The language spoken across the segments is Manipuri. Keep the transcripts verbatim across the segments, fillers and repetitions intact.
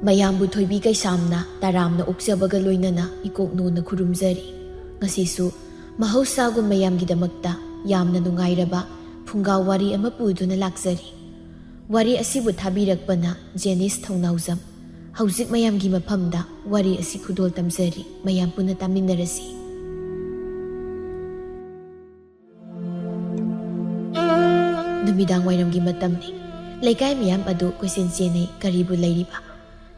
ꯃꯌꯥꯝꯕꯨ ꯊꯣꯏꯕꯤ ꯀꯩꯁꯥꯝꯅ ꯇꯔꯥꯝꯅ ꯑꯣꯛꯆꯕꯒ ꯂꯣꯏꯅꯅ ꯏꯀꯣꯛ ꯅꯣꯟꯅ ꯈꯨꯔꯨꯝꯖꯔꯤ꯫ ꯉꯁꯤꯁꯨ ꯃꯍꯧꯁꯥꯒꯨꯝ ꯃꯌꯥꯝꯒꯤꯗꯃꯛꯇ ꯌꯥꯝꯅ ꯅꯨꯡꯉꯥꯏꯔꯕ ꯐꯨꯡꯒꯥ ꯋꯥꯔꯤ ꯑꯃ ꯄꯨꯗꯨꯅ ꯂꯥꯛꯆꯔꯤ꯫ ꯋꯥꯔꯤ ꯑꯁꯤꯕꯨ ꯊꯥꯕꯤꯔꯛꯄꯅ ꯖꯦꯅꯤꯁ ꯊꯧꯅꯥꯎꯖꯝ꯫ ꯍꯧꯖꯤꯛ ꯃꯌꯥꯝꯒꯤ ꯃꯐꯝꯗ ꯋꯥꯔꯤ ꯑꯁꯤ ꯈꯨꯗꯣꯜ ꯇꯝꯖꯔꯤ, ꯃꯌꯥꯝ ꯄꯨꯟꯅ ꯇꯥꯃꯤꯟꯅꯔꯁꯤ꯫ ꯅꯨꯃꯤꯗꯥꯡ ꯋꯥꯏꯔꯝꯒꯤ ꯃꯇꯝꯅꯤ꯫ ꯂꯩꯀꯥꯏ ꯃꯤꯌꯥꯝ ꯑꯗꯨ ꯀꯣꯏꯆꯦꯟ ꯆꯦꯟꯅꯩ, ꯀꯔꯤꯕꯨ ꯂꯩꯔꯤꯕ?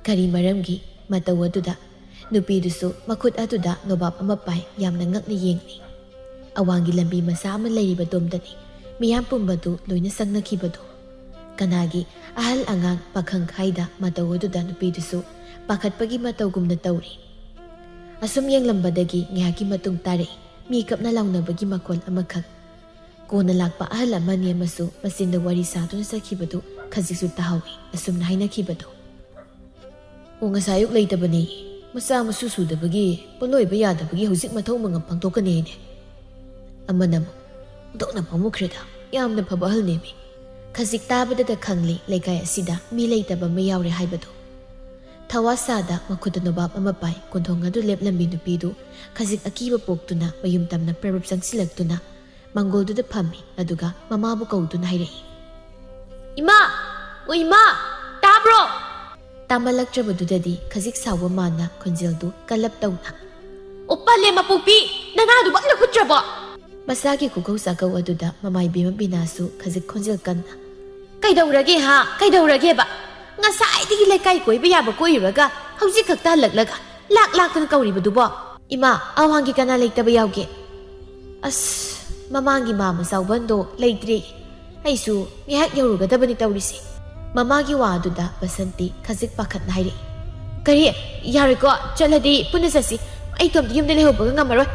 ꯀꯔꯤ ꯃꯔꯝꯒꯤ? ꯃꯇꯧ ꯑꯗꯨꯗ ꯅꯨꯄꯤꯗꯨꯁꯨ ꯃꯈꯨꯠ ꯑꯗꯨꯗ ꯅꯣꯕꯥꯞ ꯑꯃ ꯄꯥꯏ, ꯌꯥꯝꯅ ꯉꯛꯅ ꯌꯦꯡꯂꯤ꯫ ꯑꯋꯥꯡꯒꯤ ꯂꯝꯕꯤ ꯃꯆꯥ ꯑꯃ ꯂꯩꯔꯤꯕ ꯑꯗꯣꯝꯗꯅꯤ꯫ ꯃꯤꯌꯥꯝ ꯄꯨꯝꯕꯗꯨ ꯂꯣꯏꯅ ꯆꯪꯅꯈꯤꯕꯗꯣ꯫ ꯀꯅꯥꯒꯤ ꯑꯍꯜ ꯑꯉꯥꯡ ꯄꯥꯈꯪ ꯈꯥꯏꯗ ꯃꯇꯧ ꯑꯗꯨꯗ ꯅꯨꯄꯤꯗꯨꯁꯨ ꯄꯥꯈꯠꯄꯒꯤ ꯃꯇꯧꯒꯨꯝꯅ ꯇꯧꯔꯤ꯫ ꯑꯁꯨꯝ ꯌꯦꯡꯂꯝꯕꯗꯒꯤ ꯉꯥꯏꯍꯥꯛꯀꯤ ꯃꯇꯨꯡ ꯇꯥꯔꯛꯏ ꯃꯤ ꯀꯞꯅ ꯂꯥꯎꯅꯕꯒꯤ ꯃꯈꯣꯜ ꯑꯃꯈꯛ꯫ ꯀꯣꯟꯅ ꯂꯥꯛꯄ ꯑꯍꯜ ꯑꯃꯅꯤ ꯑꯃꯁꯨ ꯃꯆꯤꯟꯗ ꯋꯥꯔꯤ ꯁꯥꯗꯨꯅ ꯆꯠꯈꯤꯕꯗꯨ ꯈꯖꯤꯛꯁꯨ ꯇꯥꯍꯧꯏ꯫ ꯑꯁꯨꯝꯅ ꯍꯥꯏꯅꯈꯤꯕꯗꯣ꯫ ꯑꯣ, ꯉꯁꯥꯏ ꯑꯌꯨꯛ ꯂꯩꯇꯕꯅꯦ꯫ ꯃꯆꯥ ꯃꯁꯨ ꯁꯨꯗꯕꯒꯤ, ꯄꯣꯠꯂꯣꯏꯕ ꯌꯥꯗꯕꯒꯤ ꯍꯧꯖꯤꯛ ꯃꯊꯧ ꯃꯉꯝ ꯄꯥꯡꯊꯣꯛꯀꯅꯤ ꯍꯥꯏꯅꯦ꯫ ꯑꯃꯅ ꯑꯃꯨꯛ, "ꯑꯣꯟꯊꯣꯛꯅ ꯄꯥꯝꯃꯨꯈ꯭ꯔꯦꯗ꯫ ꯌꯥꯝꯅ ꯐꯕ ꯑꯍꯜꯅꯦꯃꯤ꯫" ꯈꯖꯤꯛ ꯇꯥꯕꯗꯇ ꯈꯪꯂꯤ ꯂꯩꯀꯥꯏ ꯑꯁꯤꯗ ꯃꯤ ꯂꯩꯇꯕ ꯑꯃ ꯌꯥꯎꯔꯦ ꯍꯥꯏꯕꯗꯨ꯫ ꯊꯋꯥ ꯁꯥꯗ ꯃꯈꯨꯠꯇ ꯅꯣꯕꯥꯞ ꯑꯃ ꯄꯥꯏ ꯀꯣꯟꯊꯣꯡ ꯑꯗꯨ ꯂꯦꯞꯂꯝꯃꯤ ꯅꯨꯄꯤꯗꯨ ꯈꯖꯤꯛ ꯑꯀꯤꯕ ꯄꯣꯛꯇꯨꯅ ꯃꯌꯨꯝ ꯇꯝꯅ ꯄ꯭ꯔꯞ ꯄ꯭ꯔꯞ ꯆꯪꯁꯤꯜꯂꯛꯇꯨꯅ ꯃꯥꯡꯒꯣꯜꯗꯨꯗ ꯐꯝꯃꯤ, ꯑꯗꯨꯒ ꯃꯃꯥꯕꯨ ꯀꯧꯗꯨꯅ ꯍꯥꯏꯔꯛꯏ, "ꯏꯃꯥ! ꯑꯣ ꯏꯃꯥ! ꯇꯥꯕ꯭ꯔꯣ?" ꯇꯥꯃꯜꯂꯛꯇ꯭ꯔꯕꯗꯨꯗꯗꯤ ꯈꯖꯤꯛ ꯁꯥꯎꯕ ꯃꯥꯟꯅ ꯈꯣꯟꯖꯦꯜꯗꯨ ꯀꯜꯂꯞ ꯇꯧꯅ, "ꯑꯣ ꯄꯜꯂꯦ ꯃꯄꯣꯛꯄꯤ! ꯅꯅꯥꯗꯨ ꯕꯛꯅ ꯍꯨꯠꯇ꯭ꯔꯕꯣ?" ꯃꯆꯥꯒꯤ ꯈꯨꯀꯧ ꯆꯥꯀꯧ ꯑꯗꯨꯗ ꯃꯃꯥꯏꯕꯦꯝꯃ ꯕꯤꯅꯥꯁꯨ ꯈꯖꯤꯛ ꯈꯣꯟꯖꯦꯜ ꯀꯟꯅ, "ꯀꯩꯗꯧꯔꯒꯦ ꯍꯥ? ꯀꯩꯗꯧꯔꯒꯦꯕ? ꯉꯁꯥꯏꯗꯒꯤ ꯂꯩꯀꯥꯏ ꯀꯣꯏꯕ ꯌꯥꯕ ꯀꯣꯏꯔꯨꯔꯒ ꯍꯧꯖꯤꯛ ꯈꯛꯇ ꯍꯜꯂꯛꯂꯒ ꯂꯥꯛ ꯂꯥꯛꯇꯅ ꯀꯧꯔꯤꯕꯗꯨꯕꯣ? ꯏꯃꯥ, ꯑꯋꯥꯡꯒꯤ ꯀꯅꯥ ꯂꯩꯇꯕ ꯌꯥꯎꯒꯦ?" "ꯑꯁ, ꯃꯃꯥꯡꯒꯤ ꯃꯥꯝꯃ ꯆꯥꯎꯕꯟꯗꯣ ꯂꯩꯇ꯭ꯔꯦ꯫ ꯑꯩꯁꯨ ꯉꯥꯏꯍꯥꯛ ꯌꯧꯔꯨꯒꯗꯕꯅꯤ ꯇꯧꯔꯤꯁꯦ꯫" ꯃꯃꯥꯒꯤ ꯋꯥ ꯑꯗꯨꯗ ꯕꯁꯟꯇꯤ ꯈꯖꯤꯛ ꯄꯥꯈꯠꯅ ꯍꯥꯏꯔꯛꯏ, "ꯀꯔꯤ? ꯌꯥꯔꯣꯏꯀꯣ, ꯆꯠꯂꯗꯤ ꯄꯨꯟꯅ ꯆꯠꯁꯤ꯫ ꯑꯩ ꯏꯇꯣꯝꯇ ꯌꯨꯝꯗ ꯂꯩꯍꯧꯕꯒ ꯉꯝꯃꯔꯣꯏ꯫"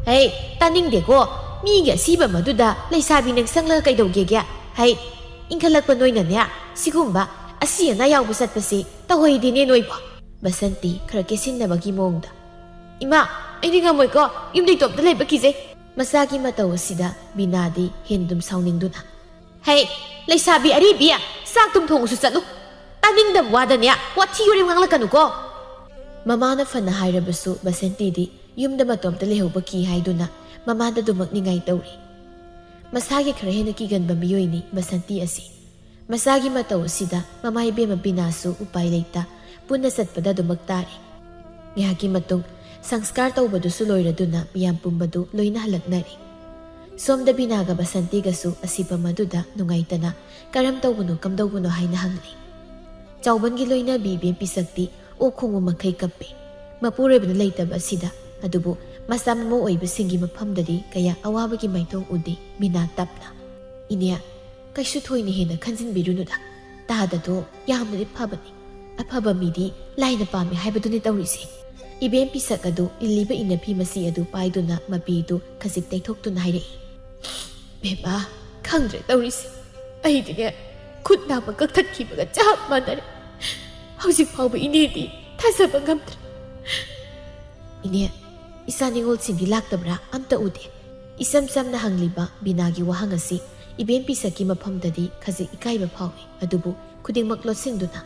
"ꯍꯩ, ꯇꯥꯅꯤꯡꯗꯦꯀꯣ꯫ ꯃꯤꯒꯤ ꯑꯁꯤꯕ ꯑꯃꯗꯨꯗ ꯂꯩꯁꯥꯕꯤ ꯅꯪ ꯁꯪꯂꯒ ꯀꯩꯗꯧꯒꯦꯒꯦ? ꯍꯩ, ꯏꯟꯈꯠꯂꯛꯄ ꯅꯣꯏꯅꯅꯦ, ꯁꯤꯒꯨꯝꯕ ꯑꯁꯤ ꯑꯅꯥ ꯌꯥꯎꯕ ꯆꯠꯄꯁꯤ ꯇꯧꯍꯩꯗꯦꯅꯦ ꯅꯣꯏꯕꯣ꯫" ꯕꯁꯟꯇꯤ ꯈꯔ ꯀꯦꯁꯤꯟꯅꯕꯒꯤ ꯃꯑꯣꯡꯗ, "ꯏꯃꯥ, ꯑꯩꯗꯤ ꯉꯝꯃꯣꯏꯀꯣ, ꯌꯨꯝꯗ ꯏꯇꯣꯝꯇ ꯂꯩꯕ ꯀꯤꯖꯩ꯫" ꯃꯆꯥꯒꯤ ꯃꯇꯧ ꯑꯁꯤꯗ ꯕꯤꯅꯥꯗꯤ ꯍꯦꯟꯗꯨꯝ ꯁꯥꯎꯅꯤꯡꯗꯨꯅ, "ꯍꯩ, ꯂꯩꯁꯥꯕꯤ ꯑꯔꯤꯕꯤ, ꯆꯥꯛ ꯊꯨꯝ ꯊꯣꯡꯉꯨꯁꯨ ꯆꯠꯂꯨ꯫ ꯇꯥꯅꯤꯡꯗꯕ ꯋꯥꯗꯅꯦ ꯋꯥꯊꯤ ꯋꯥꯔꯦꯝ ꯉꯥꯡꯂꯛꯀꯅꯨꯀꯣ꯫ ꯃꯃꯥꯅ ꯐꯅ ꯍꯥꯏꯔꯕꯁꯨ ꯕꯁꯟꯇꯤꯗꯤ ꯌꯨꯝꯗ ꯃꯇꯣꯝꯇ ꯂꯩꯍꯧꯕ ꯀꯤ ꯍꯥꯏꯗꯨꯅ ꯃꯃꯥꯗ ꯑꯗꯨꯃꯛ ꯅꯤꯡꯉꯥꯏ ꯇꯧꯔꯤ꯫ ꯃꯁꯥꯒꯤ ꯈꯔ ꯍꯦꯟꯅ ꯀꯤꯒꯟꯕ ꯃꯤꯑꯣꯏꯅꯤ ꯕꯁꯟꯇꯤ ꯑꯁꯤ꯫ ꯃꯆꯥꯒꯤ ꯃꯇꯧ ꯑꯁꯤꯗ ꯃꯃꯥ ꯏꯕꯦꯝꯃ ꯕꯤꯅꯥꯁꯨ ꯎꯄꯥꯏ ꯂꯩꯇ ꯄꯨꯟꯅ ꯆꯠꯄꯗ ꯑꯗꯨꯃꯛ ꯇꯥꯔꯦ꯫ ꯉꯥꯏꯍꯥꯛꯀꯤ ꯃꯇꯨꯡ ꯁꯪꯁꯀꯥꯔ ꯇꯧꯕꯗꯨꯁꯨ ꯂꯣꯏꯔꯗꯨꯅ ꯃꯤꯌꯥꯝ ꯄꯨꯝꯕꯗꯨ ꯂꯣꯏꯅ ꯍꯜꯂꯛꯅꯔꯦ꯫ ꯁꯣꯝꯗ ꯕꯤꯅꯥꯒ ꯕꯁꯟꯇꯤꯒꯁꯨ ꯑꯁꯤꯐꯝ ꯑꯗꯨꯗ ꯅꯨꯡꯉꯥꯏꯇꯅ ꯀꯔꯝ ꯇꯧꯕꯅꯣ ꯀꯝꯗꯧꯕꯅꯣ ꯍꯥꯏꯅ ꯍꯪꯂꯤ꯫ ꯆꯥꯎꯕꯟꯒꯤ ꯂꯣꯏꯅꯕꯤ ꯏꯕꯦꯝ ꯄꯤꯁꯛꯇꯤ ꯑꯣꯛ ꯈꯣꯡꯕ ꯃꯈꯩ ꯀꯞꯄꯤ꯫ ꯃꯄꯨꯔꯣꯏꯕꯅ ꯂꯩꯇꯕ ꯑꯁꯤꯗ꯫ ꯑꯗꯨꯕꯨ ꯃꯆꯥ ꯃꯃꯧ ꯑꯣꯏꯕꯁꯤꯡꯒꯤ ꯃꯐꯝꯗꯗꯤ ꯀꯌꯥ ꯑꯋꯥꯕꯒꯤ ꯃꯥꯏꯊꯣꯡ ꯎꯗꯦ ꯕꯤꯅꯥ ꯇꯞꯅ꯫ "ꯏꯅꯦ, ꯀꯩꯁꯨ ꯊꯣꯏꯅ ꯍꯦꯟꯅ ꯈꯟꯖꯤꯟꯕꯤꯔꯨꯅꯨꯗ꯫ ꯇꯥꯗꯗꯣ ꯌꯥꯝꯅꯗꯤ ꯐꯕꯅꯤ꯫ ꯑꯐꯕ ꯃꯤꯗꯤ ꯂꯥꯏꯅ ꯄꯥꯝꯃꯤ ꯍꯥꯏꯕꯗꯨꯅꯤ ꯇꯧꯔꯤꯁꯦ꯫" ꯏꯕꯦꯝ ꯄꯤꯁꯛ ꯑꯗꯨ ꯏꯜꯂꯤꯕ ꯏꯟꯅꯐꯤ ꯃꯆꯤ ꯑꯗꯨ ꯄꯥꯏꯗꯨꯅ ꯃꯄꯤꯗꯨ ꯈꯖꯤꯛ ꯇꯩꯊꯣꯛꯇꯨꯅ ꯍꯥꯏꯔꯛꯏ꯫ "ꯕꯦꯝꯃ, ꯈꯪꯗ꯭ꯔꯦ ꯇꯧꯔꯤꯁꯦ꯫ ꯑꯩꯗꯤꯅꯦ, ꯈꯨꯠ ꯅꯥꯝꯃ ꯀꯛꯊꯠꯈꯤꯕꯒ ꯆꯞ ꯃꯥꯟꯅꯔꯦ꯫ ꯍꯧꯖꯤꯛ ꯐꯥꯎꯕ ꯏꯅꯦꯗꯤ ꯊꯥꯖꯕ ꯉꯝꯗ꯭ꯔꯦ꯫" "ꯏꯅꯦ, ꯏꯆꯥ ꯅꯤꯉꯣꯜꯁꯤꯡꯗꯤ ꯂꯥꯛꯇꯕ꯭ꯔꯥ? ꯑꯝꯇ ꯎꯗꯦ꯫" ꯏꯆꯝ ꯆꯝꯅ ꯍꯪꯂꯤꯕ ꯕꯤꯅꯥꯒꯤ ꯋꯥꯍꯪ ꯑꯁꯤ ꯏꯕꯦꯝ ꯄꯤꯁꯛꯀꯤ ꯃꯐꯝꯗꯗꯤ ꯈꯖꯤꯛ ꯏꯀꯥꯏꯕ ꯐꯥꯎꯏ꯫ ꯑꯗꯨꯕꯨ ꯈꯨꯗꯤꯡꯃꯛ ꯂꯣꯠꯁꯤꯟꯗꯨꯅ,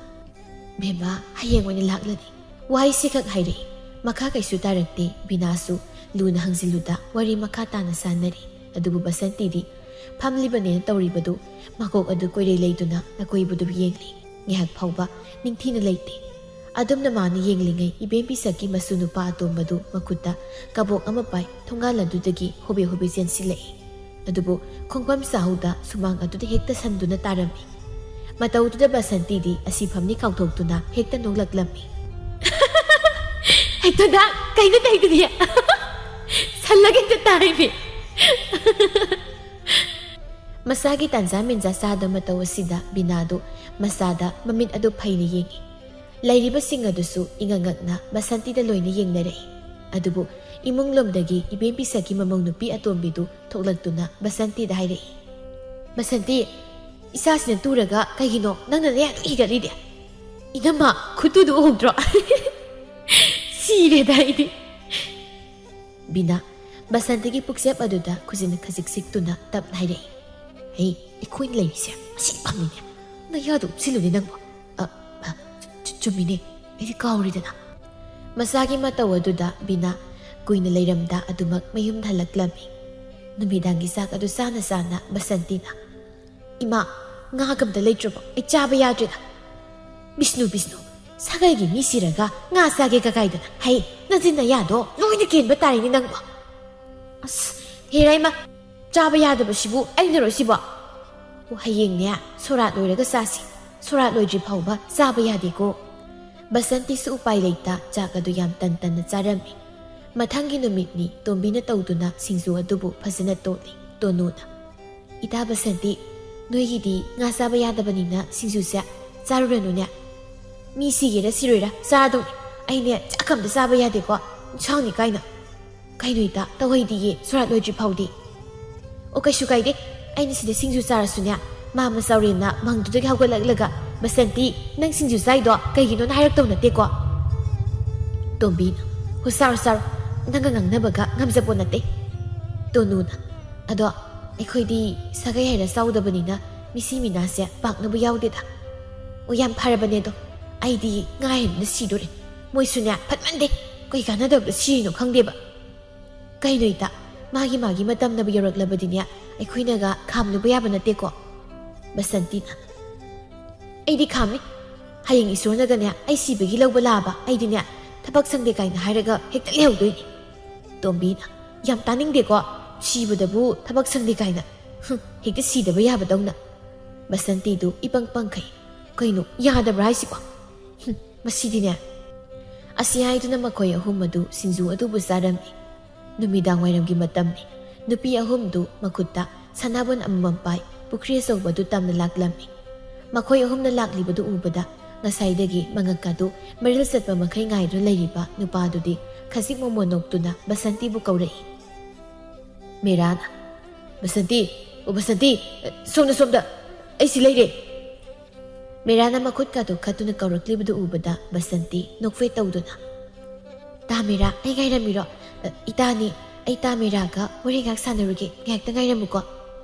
"ꯕꯦꯝꯃ, ꯍꯌꯦꯡ ꯑꯣꯏꯅ ꯂꯥꯛꯂꯅꯤ꯫ ꯋꯥꯍꯩꯁꯤꯈꯛ ꯍꯥꯏꯔꯛꯏ꯫ ꯃꯈꯥ ꯀꯩꯁꯨ ꯇꯥꯔꯛꯇꯦ꯫" ꯕꯤꯅꯥꯁꯨ ꯂꯨꯅ ꯍꯪꯖꯤꯜꯂꯨꯗ ꯋꯥꯔꯤ ꯃꯈꯥ ꯇꯥꯅ ꯁꯥꯟꯅꯔꯤ꯫ ꯑꯗꯨꯕꯨ ꯕꯁꯟꯇꯤꯗꯤ ꯐꯝꯂꯤꯕꯅꯦꯅ ꯇꯧꯔꯤꯕꯗꯨ ꯃꯀꯣꯛ ꯑꯗꯨ ꯀꯣꯏꯔꯩ ꯂꯩꯗꯨꯅ ꯑꯀꯣꯏꯕꯗꯨ ꯌꯦꯡꯂꯤ꯫ ꯉꯥꯏꯍꯥꯛ ꯐꯥꯎꯕ ꯅꯤꯡꯊꯤꯅ ꯂꯩꯇꯦ꯫ ꯑꯗꯨꯝꯅ ꯃꯥꯅ ꯌꯦꯡꯂꯤꯉꯩ ꯏꯕꯦꯝ ꯄꯤꯁꯛꯀꯤ ꯃꯁꯨ ꯅꯨꯄꯥ ꯑꯇꯣꯝꯕꯗꯨ ꯃꯈꯨꯠꯇ ꯀꯕꯣꯛ ꯑꯃ ꯄꯥꯏ ꯊꯣꯡꯒꯥꯜ ꯑꯗꯨꯗꯒꯤ ꯍꯣꯕꯦ ꯍꯣꯕꯦ ꯆꯦꯟꯁꯤꯜꯂꯛꯏ꯫ ꯑꯗꯨꯕꯨ ꯈꯣꯡꯐꯝ ꯆꯥꯍꯧꯗ ꯁꯨꯃꯥꯡ ꯑꯗꯨꯗ ꯍꯦꯛꯇ ꯁꯟꯗꯨꯅ ꯇꯥꯔꯝꯃꯤ꯫ ꯃꯇꯧꯗꯨꯗ ꯕꯁꯟꯇꯤꯗꯤ ꯑꯁꯤꯐꯝꯅꯤ ꯀꯥꯎꯊꯣꯛꯇꯨꯅ ꯍꯦꯛꯇ ꯅꯣꯛꯂꯛꯂꯝꯃꯤ꯫ "ꯍꯦꯛꯇ ꯅꯪ ꯀꯩꯅꯣ ꯇꯧꯏꯗꯨꯗꯤ? ꯁꯜꯂꯒ ꯍꯦꯛꯇ ꯇꯥꯔꯤꯃꯤ꯫" ꯃꯁꯥꯒꯤ ꯇꯥꯟꯖꯥ ꯃꯦꯟꯖꯥ ꯆꯥꯗꯕ ꯃꯇꯧ ꯑꯁꯤꯗ ꯕꯤꯅꯥꯗꯨ ꯃꯆꯥꯗ ꯃꯃꯤꯠ ꯑꯗꯨ ꯐꯩꯅ ꯌꯦꯡꯏ꯫ ꯂꯩꯔꯤꯕꯁꯤꯡ ꯑꯗꯨꯁꯨ ꯏꯉꯛ ꯉꯛꯅ ꯕꯁꯟꯇꯤꯗ ꯂꯣꯏꯅ ꯌꯦꯡꯅꯔꯛꯏ꯫ ꯑꯗꯨꯕꯨ ꯏꯃꯨꯡ ꯂꯣꯝꯗꯒꯤ ꯏꯕꯦꯝ ꯄꯤꯁꯛꯀꯤ ꯃꯃꯧ ꯅꯨꯄꯤ ꯑꯇꯣꯝꯕꯤꯗꯨ ꯊꯣꯛꯂꯛꯇꯨꯅ ꯕꯁꯟꯇꯤꯗ ꯍꯥꯏꯔꯛꯏ, "ꯕꯁꯟꯇꯤ, ꯏꯆꯥꯁꯤꯅ ꯇꯨꯔꯒ ꯀꯩꯒꯤꯅꯣ ꯅꯪꯅ ꯅꯌꯥꯗꯨ ꯍꯤꯒꯠꯂꯤꯗꯤ? ꯏꯅꯝꯃ, ꯈꯨꯠꯇꯨꯗꯨ ꯎꯍꯧꯗ꯭ꯔꯣ?" "ꯁꯤꯔꯦꯗ ꯑꯩꯗꯤ꯫" ꯕꯤꯅꯥ ꯕꯁꯟꯇꯤꯒꯤ ꯄꯨꯛꯆꯦꯞ ꯑꯗꯨꯗ ꯈꯨꯖꯤꯟ ꯈꯖꯤꯛ ꯁꯤꯛꯇꯨꯅ ꯇꯞꯅ ꯍꯥꯏꯔꯛꯏ, "ꯍꯩ, ꯑꯩꯈꯣꯏꯅ ꯂꯩꯔꯤꯁꯦ ꯑꯁꯤ ꯐꯝꯃꯤꯅꯦ꯫ ꯅꯌꯥꯗꯨ ꯎꯞꯁꯤꯜꯂꯨꯅꯦ ꯅꯪꯕꯣ꯫ ꯑ, ꯆꯨꯝꯃꯤꯅꯦ, ꯑꯩꯗꯤ ꯀꯥꯎꯔꯤꯗꯅ꯫ ꯃꯆꯥꯒꯤ ꯃꯇꯧ ꯑꯗꯨꯗ ꯕꯤꯅꯥ ꯀꯨꯏꯅ ꯂꯩꯔꯝꯗ ꯑꯗꯨꯃꯛ ꯃꯌꯨꯝꯗ ꯍꯜꯂꯛꯂꯝꯃꯤ꯫ ꯅꯨꯃꯤꯗꯥꯡꯒꯤ ꯆꯥꯛ ꯑꯗꯨ ꯆꯥꯅ ꯆꯥꯅ ꯕꯁꯟꯇꯤꯅ, "ꯏꯃꯥ, ꯉꯥꯒ ꯑꯝꯇ ꯂꯩꯇ꯭ꯔꯕꯣ? ꯑꯩ ꯆꯥꯕ ꯌꯥꯗ꯭ꯔꯦꯗ꯫" "ꯕꯤꯁꯅꯨ, ꯕꯤꯁꯅꯨ, ꯁꯥꯒꯩꯒꯤ ꯃꯤ ꯁꯤꯔꯒ ꯉꯥ ꯆꯥꯒꯦ ꯀꯀꯥꯏꯗꯅ? ꯍꯩ, ꯅꯆꯤꯟ ꯅꯌꯥꯗꯣ ꯂꯣꯏꯅ ꯀꯦꯟꯕ ꯇꯥꯔꯦꯅꯦ ꯅꯪꯕꯣ꯫" "ꯑꯁ, ꯍꯦꯔꯥ ꯏꯃꯥ, ꯆꯥꯕ ꯌꯥꯗꯕꯁꯤꯕꯨ ꯑꯩꯅꯔꯣ ꯁꯤꯕꯣ?" "ꯑꯣ, ꯍꯌꯦꯡꯅꯦ ꯁꯣꯔꯥꯠ ꯂꯣꯏꯔꯒ ꯆꯥꯁꯤ꯫ ꯁꯣꯔꯥꯠ ꯂꯣꯏꯗ꯭ꯔꯤ ꯐꯥꯎꯕ ꯆꯥꯕ ꯌꯥꯗꯦꯀꯣ꯫" ꯕꯁꯟꯇꯤꯁꯨ ꯎꯄꯥꯏ ꯂꯩꯇ ꯆꯥꯛ ꯑꯗꯨ ꯌꯥꯝ ꯇꯟ ꯇꯟꯅ ꯆꯥꯔꯝꯃꯤ꯫ ꯃꯊꯪꯒꯤ ꯅꯨꯃꯤꯠꯅꯤ ꯇꯣꯝꯕꯤꯅ ꯇꯧꯗꯨꯅ ꯁꯤꯡꯖꯨ ꯑꯗꯨꯕꯨ ꯐꯖꯅ ꯇꯣꯠꯂꯤ꯫ ꯇꯣꯅꯨꯅ, "ꯏꯇꯥ ꯕꯁꯟꯇꯤ, ꯅꯣꯏꯒꯤꯗꯤ ꯉꯥ ꯆꯥꯕ ꯌꯥꯗꯕꯅꯤꯅ ꯁꯤꯡꯖꯨꯁꯦ ꯆꯥꯔꯨꯔꯅꯨꯅꯦ꯫ ꯃꯤ ꯁꯤꯒꯦꯔꯥ ꯁꯤꯔꯣꯏꯔꯥ ꯆꯥꯔꯗꯧꯅꯤ꯫ ꯑꯩꯅꯦ ꯆꯥꯛ ꯑꯝꯇ ꯆꯥꯕ ꯌꯥꯗꯦꯀꯣ, ꯏꯟꯁꯥꯡꯅꯤ ꯀꯥꯏꯅ꯫" "ꯀꯩꯅꯣ ꯏꯇꯥ, ꯇꯧꯍꯩꯗꯤꯌꯦ ꯁꯣꯔꯥꯠ ꯂꯣꯏꯗ꯭ꯔꯤ ꯐꯥꯎꯗꯤ꯫" "ꯑꯣ, ꯀꯩꯁꯨ ꯀꯥꯏꯗꯦ꯫ ꯑꯩꯅ ꯁꯤꯗ ꯁꯤꯡꯖꯨ ꯆꯥꯔꯁꯨꯅꯦ, ꯃꯥꯃ ꯆꯥꯎꯔꯦꯟꯅ ꯃꯪꯗꯨꯗꯒꯤ ꯍꯧꯒꯠꯂꯛꯂꯒ, 'ꯕꯁꯟꯇꯤ, ꯅꯪ ꯁꯤꯡꯖꯨ ꯆꯥꯏꯗꯣ ꯀꯩꯒꯤꯅꯣꯅ ꯍꯥꯏꯔꯛꯇꯧ ꯅꯠꯇꯦꯀꯣ?" ꯇꯣꯝꯕꯤꯅ, "ꯍꯣ, ꯆꯥꯔꯣ, ꯆꯥꯔꯣ꯫ ꯅꯪꯒ ꯉꯥꯡꯅꯕꯒ ꯉꯝꯖꯄꯣꯠ ꯅꯠꯇꯦ꯫" ꯇꯣꯅꯨꯅ, "ꯑꯗꯣ ꯑꯩꯈꯣꯏꯗꯤ ꯁꯥꯒꯩ ꯍꯥꯏꯔ ꯆꯥꯎꯗꯕꯅꯤꯅ ꯃꯤꯁꯤ ꯃꯤꯅꯥꯁꯦ ꯄꯥꯛꯅꯕꯨ ꯌꯥꯎꯗꯦꯗ꯫ ꯑꯣ, ꯌꯥꯝ ꯐꯔꯕꯅꯦ ꯑꯗꯣ꯫ ꯑꯩꯗꯤ ꯉꯥ ꯍꯦꯟꯕꯗ ꯁꯤꯗꯣꯔꯦ꯫ ꯃꯣꯏꯁꯨꯅꯦ ꯐꯠꯃꯟꯗꯦ꯫ ꯀꯩ ꯀꯥꯟꯅꯗꯕꯗ ꯁꯤꯔꯤꯅꯣ ꯈꯪꯗꯦꯕ꯫" "ꯀꯩꯅꯣ ꯏꯇꯥ, ꯃꯥꯒꯤ ꯃꯥꯒꯤ ꯃꯇꯝꯅꯕꯨ ꯌꯧꯔꯛꯂꯕꯗꯤꯅꯦ ꯑꯩꯈꯣꯏꯅꯒ ꯈꯥꯝꯂꯨꯕ ꯌꯥꯕ ꯅꯠꯇꯦꯀꯣ?" ꯕꯁꯟꯇꯤꯅ, "ꯑꯩꯗꯤ ꯈꯥꯝꯅꯤ꯫ ꯍꯌꯦꯡ ꯏꯁꯣꯔꯅꯒꯅꯦ ꯑꯩ ꯁꯤꯕꯒꯤ ꯂꯧꯕ ꯂꯥꯛꯑꯕ ꯑꯩꯗꯤꯅꯦ ꯊꯕꯛ ꯁꯪꯗꯦ ꯀꯥꯏꯅ ꯍꯥꯏꯔꯒ ꯍꯦꯛꯇ ꯂꯩꯍꯧꯗꯣꯏꯅꯤ꯫" ꯇꯣꯝꯕꯤꯅ, "ꯌꯥꯝ ꯇꯥꯅꯤꯡꯗꯦꯀꯣ, ꯁꯤꯕꯗꯕꯨ ꯊꯕꯛ ꯁꯪꯗꯦ ꯀꯥꯏꯅ꯫ ꯍꯨꯝ, ꯍꯦꯛꯇ ꯁꯤꯗꯕ ꯌꯥꯕꯗꯧꯅ꯫" ꯕꯁꯟꯇꯤꯗꯨ ꯏꯄꯪ ꯄꯪꯈꯩ꯫ "ꯀꯩꯅꯣ, ꯌꯥꯗꯕ꯭ꯔꯥ ꯍꯥꯏꯁꯤꯕꯣ? ꯍꯨꯝ, ꯃꯁꯤꯗꯤꯅꯦ꯫" ꯑꯁꯤ ꯍꯥꯏꯗꯨꯅ ꯃꯈꯣꯏ ꯑꯍꯨꯝ ꯑꯗꯨ ꯁꯤꯡꯖꯨ ꯑꯗꯨꯕꯨ ꯆꯥꯔꯝꯃꯤ꯫ ꯅꯨꯃꯤꯗꯥꯡ ꯋꯥꯏꯔꯝꯒꯤ ꯃꯇꯝꯅꯤ꯫ ꯅꯨꯄꯤ ꯑꯍꯨꯝꯗꯨ ꯃꯈꯨꯠꯇ ꯁꯅꯥꯕꯨꯟ ꯑꯃꯃꯝ ꯄꯥꯏ ꯄꯨꯈ꯭ꯔꯤ ꯑꯆꯧꯕꯗꯨ ꯇꯝꯅ ꯂꯥꯛꯂꯝꯃꯤ꯫ ꯃꯈꯣꯏ ꯑꯍꯨꯝꯅ ꯂꯥꯛꯂꯤꯕꯗꯨ ꯎꯕꯗ ꯉꯁꯥꯏꯗꯒꯤ ꯃꯉꯛ ꯑꯗꯨ ꯃꯔꯤꯜ ꯆꯠꯄ ꯃꯈꯩ ꯉꯥꯏꯗꯨꯅ ꯂꯩꯔꯤꯕ ꯅꯨꯄꯥꯗꯨꯗꯤ ꯈꯖꯤꯛ ꯃꯣꯃꯣꯟ ꯅꯣꯛꯇꯨꯅ ꯕꯁꯟꯇꯤꯕꯨ ꯀꯧꯔꯛꯏ꯫ ꯃꯦꯔꯥꯅ, "ꯕꯁꯟꯇꯤ, ꯑꯣ ꯕꯁꯟꯇꯤ, ꯁꯣꯝꯗ, ꯁꯣꯝꯗ, ꯑꯩ ꯁꯤ ꯂꯩꯔꯦ꯫" ꯃꯦꯔꯥꯅ ꯃꯈꯨꯠꯀꯗꯨ ꯈꯠꯇꯨꯅ ꯀꯧꯔꯛꯂꯤꯕꯗꯨ ꯎꯕꯗ ꯕꯁꯟꯇꯤ ꯅꯣꯛꯐꯦꯠ ꯇꯧꯗꯨꯅ, "ꯇꯥ ꯃꯦꯔꯥ, ꯑꯩ ꯉꯥꯏꯔꯝꯃꯤꯔꯣ? ꯑ, ꯏꯇꯥꯅꯤ, ꯑꯩ ꯇꯥ ꯃꯦꯔꯥꯒ ꯋꯥꯔꯤ ꯉꯥꯏꯍꯥꯛ ꯁꯥꯟꯅꯔꯨꯒꯦ, ꯉꯥꯏꯍꯥꯛꯇ ꯉꯥꯏꯔꯝꯃꯨꯀꯣ꯫"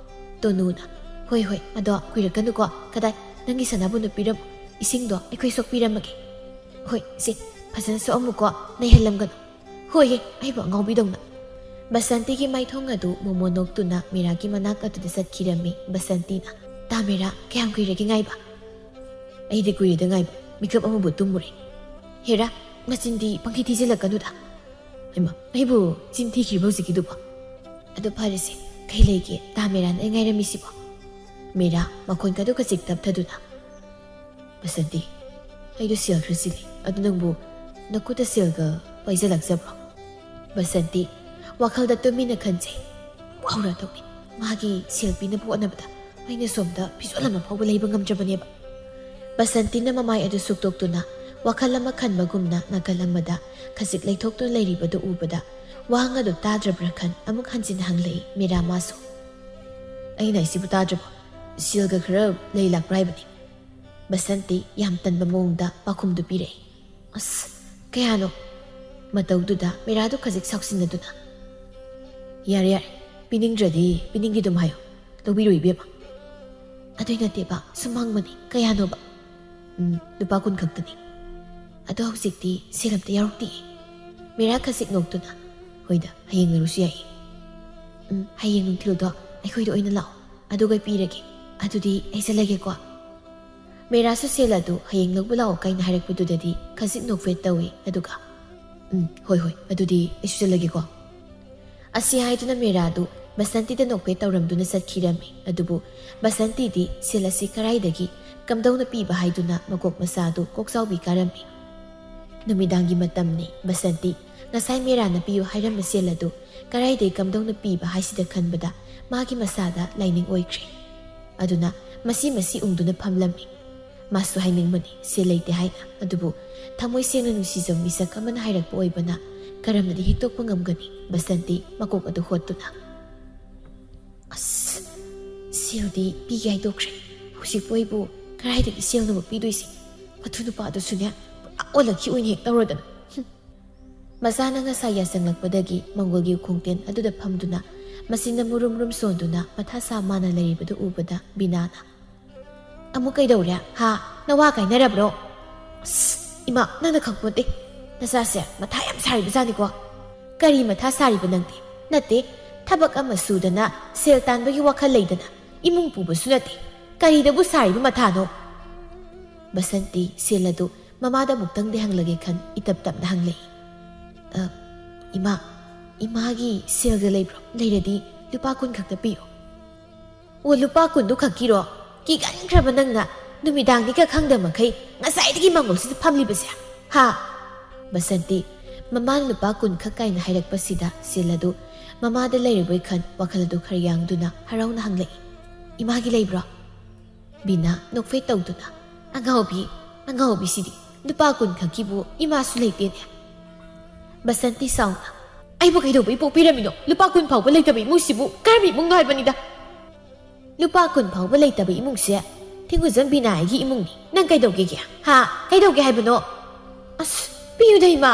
ꯇꯣꯅꯨꯅ, "ꯍꯣꯏ, ꯍꯣꯏ, ꯑꯗꯣ ꯀꯨꯏꯔꯛꯀꯅꯨꯀꯣ꯫ ꯀꯗꯥꯏ, ꯅꯪꯒꯤ ꯁꯅꯥꯕꯨꯟꯗꯨ ꯄꯤꯔꯝꯃꯨ꯫ "ꯏꯁꯤꯡꯗꯣ ꯑꯩꯈꯣꯏ ꯁꯣꯛꯄꯤꯔꯝꯃꯒꯦ꯫ ꯍꯣꯏ, ꯁꯦ, ꯐꯖꯅ ꯁꯣꯛꯑꯝꯃꯨꯀꯣ, ꯅꯩꯍꯜꯂꯝꯒꯅꯨ꯫" "ꯍꯣꯏꯌꯦ, ꯑꯩꯕꯨ ꯑꯉꯥꯎꯕꯤꯗꯧꯅ꯫" ꯕꯁꯟꯇꯤꯒꯤ ꯃꯥꯏꯊꯣꯡ ꯑꯗꯨ ꯃꯣꯃꯣꯟ ꯅꯣꯛꯇꯨꯅ ꯃꯤꯔꯥꯒꯤ ꯃꯅꯥꯛ ꯑꯗꯨꯗ ꯆꯠꯈꯤꯔꯝꯃꯤ ꯕꯁꯟꯇꯤꯅ꯫ "ꯇꯥ ꯃꯤꯔꯥ, ꯀꯌꯥꯝ ꯀꯨꯏꯔꯒꯦ ꯉꯥꯏꯕ?" "ꯑꯩꯗꯤ ꯀꯨꯏꯔꯦꯗ ꯉꯥꯏꯕ, ꯃꯤꯀꯞ ꯑꯃꯕꯨ ꯇꯨꯝꯃꯨꯔꯦ꯫" "ꯍꯦꯔꯥ, ꯃꯆꯤꯟꯗꯤ ꯄꯪꯊꯤ ꯊꯤꯖꯤꯜꯂꯛꯀꯅꯨꯗ꯫" "ꯍꯩꯃꯥ, ꯑꯩꯕꯨ ꯆꯤꯟ ꯊꯤꯈ꯭ꯔꯤꯕ ꯍꯧꯖꯤꯛꯀꯤꯗꯨꯕꯣ?" "ꯑꯗꯨ ꯐꯔꯦꯁꯦ, ꯀꯩ ꯂꯩꯒꯦ ꯇꯥ ꯃꯤꯔꯥꯅ ꯑꯩ ꯉꯥꯏꯔꯝꯃꯤꯁꯤꯕꯣ?" ꯃꯤꯔꯥ ꯃꯈꯣꯟ ꯀꯗꯨ ꯈꯖꯤꯛ ꯇꯞꯊꯗꯨꯅ, "ꯕꯁꯟꯇꯤ, ꯑꯩꯗꯣ ꯁꯦꯜ ꯈꯔ ꯆꯤꯜꯂꯤ, ꯑꯗꯨ ꯅꯪꯕꯨ ꯅꯈꯨꯠꯇ ꯁꯦꯜꯒ ꯄꯥꯏꯖꯜꯂꯛꯆꯕ꯭ꯔꯣ?" ꯕꯁꯟꯇꯤ ꯋꯥꯈꯜꯗ ꯇꯨꯃꯤꯟꯅ ꯈꯟꯖꯩ꯫ "ꯋꯥꯎꯔꯗꯧꯅꯤ, ꯃꯥꯒꯤ ꯁꯦꯜ ꯄꯤꯅꯕ ꯍꯣꯠꯅꯕꯗ ꯑꯩꯅ ꯁꯣꯝꯗ ꯐꯤꯖꯣꯜ ꯑꯃ ꯐꯥꯎꯕ ꯂꯩꯕ ꯉꯝꯗ꯭ꯔꯕꯅꯦꯕ꯫" ꯕꯁꯟꯇꯤꯅ ꯃꯃꯥꯏ ꯑꯗꯨ ꯁꯨꯛꯇꯣꯛꯇꯨꯅ ꯋꯥꯈꯜ ꯑꯃ ꯈꯟꯕꯒꯨꯝꯅ ꯅꯥꯀꯜ ꯑꯃꯗ ꯈꯖꯤꯛ ꯂꯩꯊꯣꯛꯇꯨꯅ ꯂꯩꯔꯤꯕꯗꯨ ꯎꯕꯗ ꯋꯥꯍꯪ ꯑꯗꯨ ꯇꯥꯗ꯭ꯔꯕ꯭ꯔꯥ ꯈꯟ ꯑꯃꯨꯛ ꯍꯟꯖꯤꯟ ꯍꯪꯂꯛꯏ ꯃꯤꯔꯥ ꯃꯥꯁꯨ꯫ "ꯑꯩꯅ ꯍꯥꯏꯁꯤꯕꯨ ꯇꯥꯗ꯭ꯔꯕꯣ? ꯁꯦꯜꯒ ꯈꯔ ꯂꯩ ꯂꯥꯛꯄ꯭ꯔꯥ ꯍꯥꯏꯕꯅꯤ꯫" ꯕꯁꯟꯇꯤ ꯌꯥꯝ ꯇꯟꯕ ꯃꯑꯣꯡꯗ ꯄꯥꯎꯈꯨꯝꯗꯨ ꯄꯤꯔꯛꯏ꯫ "ꯑꯁ, ꯀꯌꯥꯅꯣ?" ꯃꯇꯧꯗꯨꯗ ꯃꯤꯔꯥꯗꯨ ꯈꯖꯤꯛ ꯁꯥꯎꯁꯤꯟꯅꯗꯨꯅ, "ꯌꯥꯔꯦ, ꯌꯥꯔꯦ, ꯄꯤꯅꯤꯡꯗ꯭ꯔꯗꯤ ꯄꯤꯅꯤꯡꯗꯦ ꯑꯗꯨꯝ ꯍꯥꯏꯌꯣ, ꯂꯧꯕꯤꯔꯣ ꯏꯕꯦꯝꯃ꯫" "ꯑꯗꯨꯏ ꯅꯠꯇꯦꯕ, ꯁꯨꯝ ꯍꯪꯕꯅꯤ, ꯀꯌꯥꯅꯣꯕ?" "ꯎꯝ, ꯂꯨꯄꯥ ꯀꯨꯟ ꯈꯛꯇꯅꯤ꯫" "ꯑꯗꯣ ꯍꯧꯖꯤꯛꯇꯤ ꯁꯦꯜ ꯑꯝꯇ ꯌꯥꯎꯔꯛꯇꯤꯌꯦ꯫" ꯃꯤꯔꯥ ꯈꯖꯤꯛ ꯅꯣꯛꯇꯨꯅ, "ꯍꯣꯏꯗ, ꯍꯌꯦꯡ ꯂꯩꯔꯨꯁꯨ ꯌꯥꯏꯌꯦ꯫" "ꯎꯝ, ꯍꯌꯦꯡ ꯅꯨꯡꯊꯤꯜꯗꯣ ꯑꯩꯈꯣꯏꯗ ꯑꯣꯏꯅ ꯂꯥꯛꯑꯣ, ꯑꯗꯨꯒ ꯄꯤꯔꯒꯦ꯫ ꯑꯗꯨꯗꯤ ꯑꯩ ꯆꯠꯂꯒꯦꯀꯣ꯫" ꯃꯤꯔꯥꯁꯨ ꯁꯦꯜ ꯑꯗꯨ ꯍꯌꯦꯡ ꯂꯧꯕ ꯂꯥꯛꯑꯣ ꯀꯥꯏꯅ ꯍꯥꯏꯔꯛꯄꯗꯨꯗꯗꯤ ꯈꯖꯤꯛ ꯅꯣꯛꯐꯦꯠ ꯇꯧꯏ, ꯑꯗꯨꯒ, "ꯎꯝ, ꯍꯣꯏ, ꯍꯣꯏ, ꯑꯗꯨꯗꯤ ꯑꯩꯁꯨ ꯆꯠꯂꯒꯦꯀꯣ꯫" ꯑꯁꯤ ꯍꯥꯏꯗꯨꯅ ꯃꯤꯔꯥꯗꯨ ꯕꯁꯟꯇꯤꯗ ꯅꯣꯛꯐꯦꯠ ꯇꯧꯔꯝꯗꯨꯅ ꯆꯠꯈꯤꯔꯝꯃꯤ꯫ ꯑꯗꯨꯕꯨ ꯕꯁꯟꯇꯤꯗꯤ ꯁꯦꯜ ꯑꯁꯤ ꯀꯔꯥꯏꯗꯒꯤ, ꯀꯝꯗꯧꯅ ꯄꯤꯕ ꯍꯥꯏꯗꯨꯅ ꯃꯀꯣꯛ ꯃꯆꯥꯗꯨ ꯀꯣꯛꯆꯥꯎꯕꯤ ꯀꯥꯔꯝꯃꯤ꯫ ꯅꯨꯃꯤꯗꯥꯡꯒꯤ ꯃꯇꯝꯅꯤ꯫ ꯕꯁꯟꯇꯤ ꯉꯁꯥꯏ ꯃꯤꯔꯥꯅ ꯄꯤꯌꯨ ꯍꯥꯏꯔꯝꯕ ꯁꯦꯜ ꯑꯗꯨ ꯀꯔꯥꯏꯗꯒꯤ ꯀꯝꯗꯧꯅ ꯄꯤꯕ ꯍꯥꯏꯁꯤꯗ ꯈꯟꯕꯗ ꯃꯥꯒꯤ ꯃꯁꯥꯗ ꯂꯥꯏꯅꯤꯡ ꯑꯣꯏꯈ꯭ꯔꯦ꯫ ꯑꯗꯨꯅ ꯃꯁꯤ ꯃꯁꯤ ꯎꯪꯗꯨꯅ ꯐꯝꯂꯝꯃꯤ꯫ ꯃꯥꯁꯨ ꯍꯥꯏꯅꯤꯡꯕꯅꯤ ꯁꯦꯜ ꯂꯩꯇꯦ ꯍꯥꯏꯅ, ꯑꯗꯨꯕꯨ ꯊꯃꯣꯏ ꯁꯦꯡꯅ ꯅꯨꯡꯁꯤꯖꯕ ꯃꯤꯁꯛ ꯑꯃꯅ ꯍꯥꯏꯔꯛꯄ ꯑꯣꯏꯕꯅ ꯀꯔꯝꯅꯗꯤ ꯍꯤꯛꯇꯣꯛꯄ ꯉꯝꯒꯅꯤ? ꯕꯁꯟꯇꯤ ꯃꯀꯣꯛ ꯑꯗꯨ ꯍꯣꯠꯇꯨꯅ, "ꯑꯁ, ꯁꯦꯜꯗꯤ ꯄꯤꯒꯦ ꯍꯥꯏꯗꯣꯛꯈ꯭ꯔꯦ꯫ ꯍꯧꯖꯤꯛꯄꯨ ꯑꯩꯕꯨ ꯀꯗꯥꯏꯗꯒꯤ ꯁꯦꯜꯅꯣꯕ ꯄꯤꯗꯣꯏꯁꯦ? ꯃꯗꯨ ꯅꯨꯄꯥꯗꯨꯁꯨꯅꯦ, ꯄꯨꯔꯥ ꯑꯣꯜꯂꯛꯈꯤ ꯑꯣꯏꯅ ꯍꯦꯛ ꯇꯧꯔꯗꯅ꯫" ꯍꯨꯝ꯫ ꯃꯆꯥꯅ ꯉꯁꯥꯏ ꯌꯥꯆꯪꯂꯛꯄꯗꯒꯤ ꯃꯪꯒꯣꯜꯒꯤ ꯈꯣꯡꯇꯦꯟ ꯑꯗꯨꯗ ꯐꯝꯗꯨꯅ ꯃꯆꯤꯟꯗ ꯃꯨꯔꯨꯝ ꯃꯨꯔꯨꯝ ꯁꯣꯟꯗꯨꯅ ꯃꯊꯥ ꯁꯥ ꯃꯥꯅ ꯂꯩꯔꯤꯕꯗꯨ ꯎꯕꯗ ꯕꯤꯅꯥꯅ, "ꯑꯃꯨꯛ ꯀꯩꯗꯧꯔꯦ? ꯍꯥ? ꯅꯋꯥ ꯀꯥꯏꯅꯔꯕ꯭ꯔꯣ?" "ꯑꯁ, ꯏꯃꯥ, ꯅꯪꯅ ꯈꯪꯄꯣꯟꯇꯦ꯫ ꯅꯆꯥꯁꯦ ꯃꯊꯥ ꯌꯥꯝ ꯁꯥꯔꯤꯕꯖꯥꯠꯅꯤꯀꯣ꯫" "ꯀꯔꯤ ꯃꯊꯥ ꯁꯥꯔꯤꯕ ꯅꯪꯗꯤ?" "ꯅꯠꯇꯦ, ꯊꯕꯛ ꯑꯃ ꯁꯨꯗꯅ ꯁꯦꯜ ꯇꯥꯟꯕꯒꯤ ꯋꯥꯈꯜ ꯂꯩꯗꯅ ꯏꯃꯨꯡ ꯄꯨꯕꯁꯨ ꯅꯠꯇꯦ꯫ ꯀꯔꯤꯗꯕꯨ ꯁꯥꯔꯤꯕ ꯃꯊꯥꯅꯣ?" ꯕꯁꯟꯇꯤ ꯁꯦꯜ ꯑꯗꯨ ꯃꯃꯥꯗ ꯑꯃꯨꯛꯇꯪꯗꯤ ꯍꯪꯂꯒꯦ ꯈꯟ ꯏꯇꯞ ꯇꯞꯅ ꯍꯪꯂꯛꯏ꯫ "ꯑ, ꯏꯃꯥ, ꯏꯃꯥꯒꯤ ꯁꯦꯜꯒ ꯂꯩꯕ꯭ꯔꯣ? ꯂꯩꯔꯗꯤ ꯂꯨꯄꯥ ꯀꯨꯟ ꯈꯛꯇ ꯄꯤꯌꯣ꯫" "ꯑꯣ, ꯂꯨꯄꯥ ꯀꯨꯟꯗꯨ ꯈꯛꯀꯤꯔꯣ? ꯀꯤꯒꯟꯈ꯭ꯔꯕ ꯅꯪꯅ ꯅꯨꯃꯤꯗꯥꯡꯅꯤꯒ ꯈꯪꯗ ꯃꯈꯩ ꯉꯁꯥꯏꯗꯒꯤ ꯃꯥꯡꯒꯣꯜꯁꯤꯗ ꯐꯝꯂꯤꯕꯁꯦ, ꯍꯥ?" ꯕꯁꯟꯇꯤ ꯃꯃꯥꯅ ꯂꯨꯄꯥ ꯀꯨꯟ ꯈꯛ ꯀꯥꯏꯅ ꯍꯥꯏꯔꯛꯄꯁꯤꯗ ꯁꯦꯜ ꯑꯗꯨ ꯃꯃꯥꯗ ꯂꯩꯔꯕꯣꯏ ꯈꯟ ꯋꯥꯈꯜ ꯑꯗꯨ ꯈꯔ ꯌꯥꯡꯗꯨꯅ ꯍꯔꯥꯎꯅ ꯍꯪꯂꯛꯏ꯫ "ꯏꯃꯥꯒꯤ ꯂꯩꯕ꯭ꯔꯣ?" ꯕꯤꯅꯥ ꯅꯣꯛꯐꯦꯠ ꯇꯧꯗꯨꯅ, "ꯑꯉꯥꯎꯕꯤ, ꯑꯉꯥꯎꯕꯤꯁꯤꯗꯤ, ꯂꯨꯄꯥ ꯀꯨꯟ ꯈꯛꯀꯤꯕꯨ ꯏꯃꯥꯁꯨ ꯂꯩꯇꯦꯅꯦ꯫" ꯕꯁꯟꯇꯤ ꯁꯥꯎꯅ, "ꯑꯩꯕꯨ ꯀꯩꯗꯧꯕꯩ ꯄꯣꯛꯄꯤꯔꯝꯃꯤꯅꯣ? ꯂꯨꯄꯥ ꯀꯨꯟ ꯐꯥꯎꯕ ꯂꯩꯇꯕ ꯏꯃꯨꯡꯁꯤꯕꯨ ꯀꯔꯝꯕ ꯏꯃꯨꯡꯅꯣ ꯍꯥꯏꯕꯅꯤꯗ?" "ꯂꯨꯄꯥ ꯀꯨꯟ ꯐꯥꯎꯕ ꯂꯩꯇꯕ ꯏꯃꯨꯡꯁꯦ ꯊꯤꯡꯒꯨꯖꯝ ꯕꯤꯅꯥ ꯑꯩꯒꯤ ꯏꯃꯨꯡꯅꯤ꯫ ꯅꯪ ꯀꯩꯗꯧꯒꯦꯒꯦ? ꯍꯥ? ꯀꯩꯗꯧꯒꯦ ꯍꯥꯏꯕꯅꯣ?" "ꯑꯁ, ꯄꯤꯌꯨꯗ ꯏꯃꯥ!"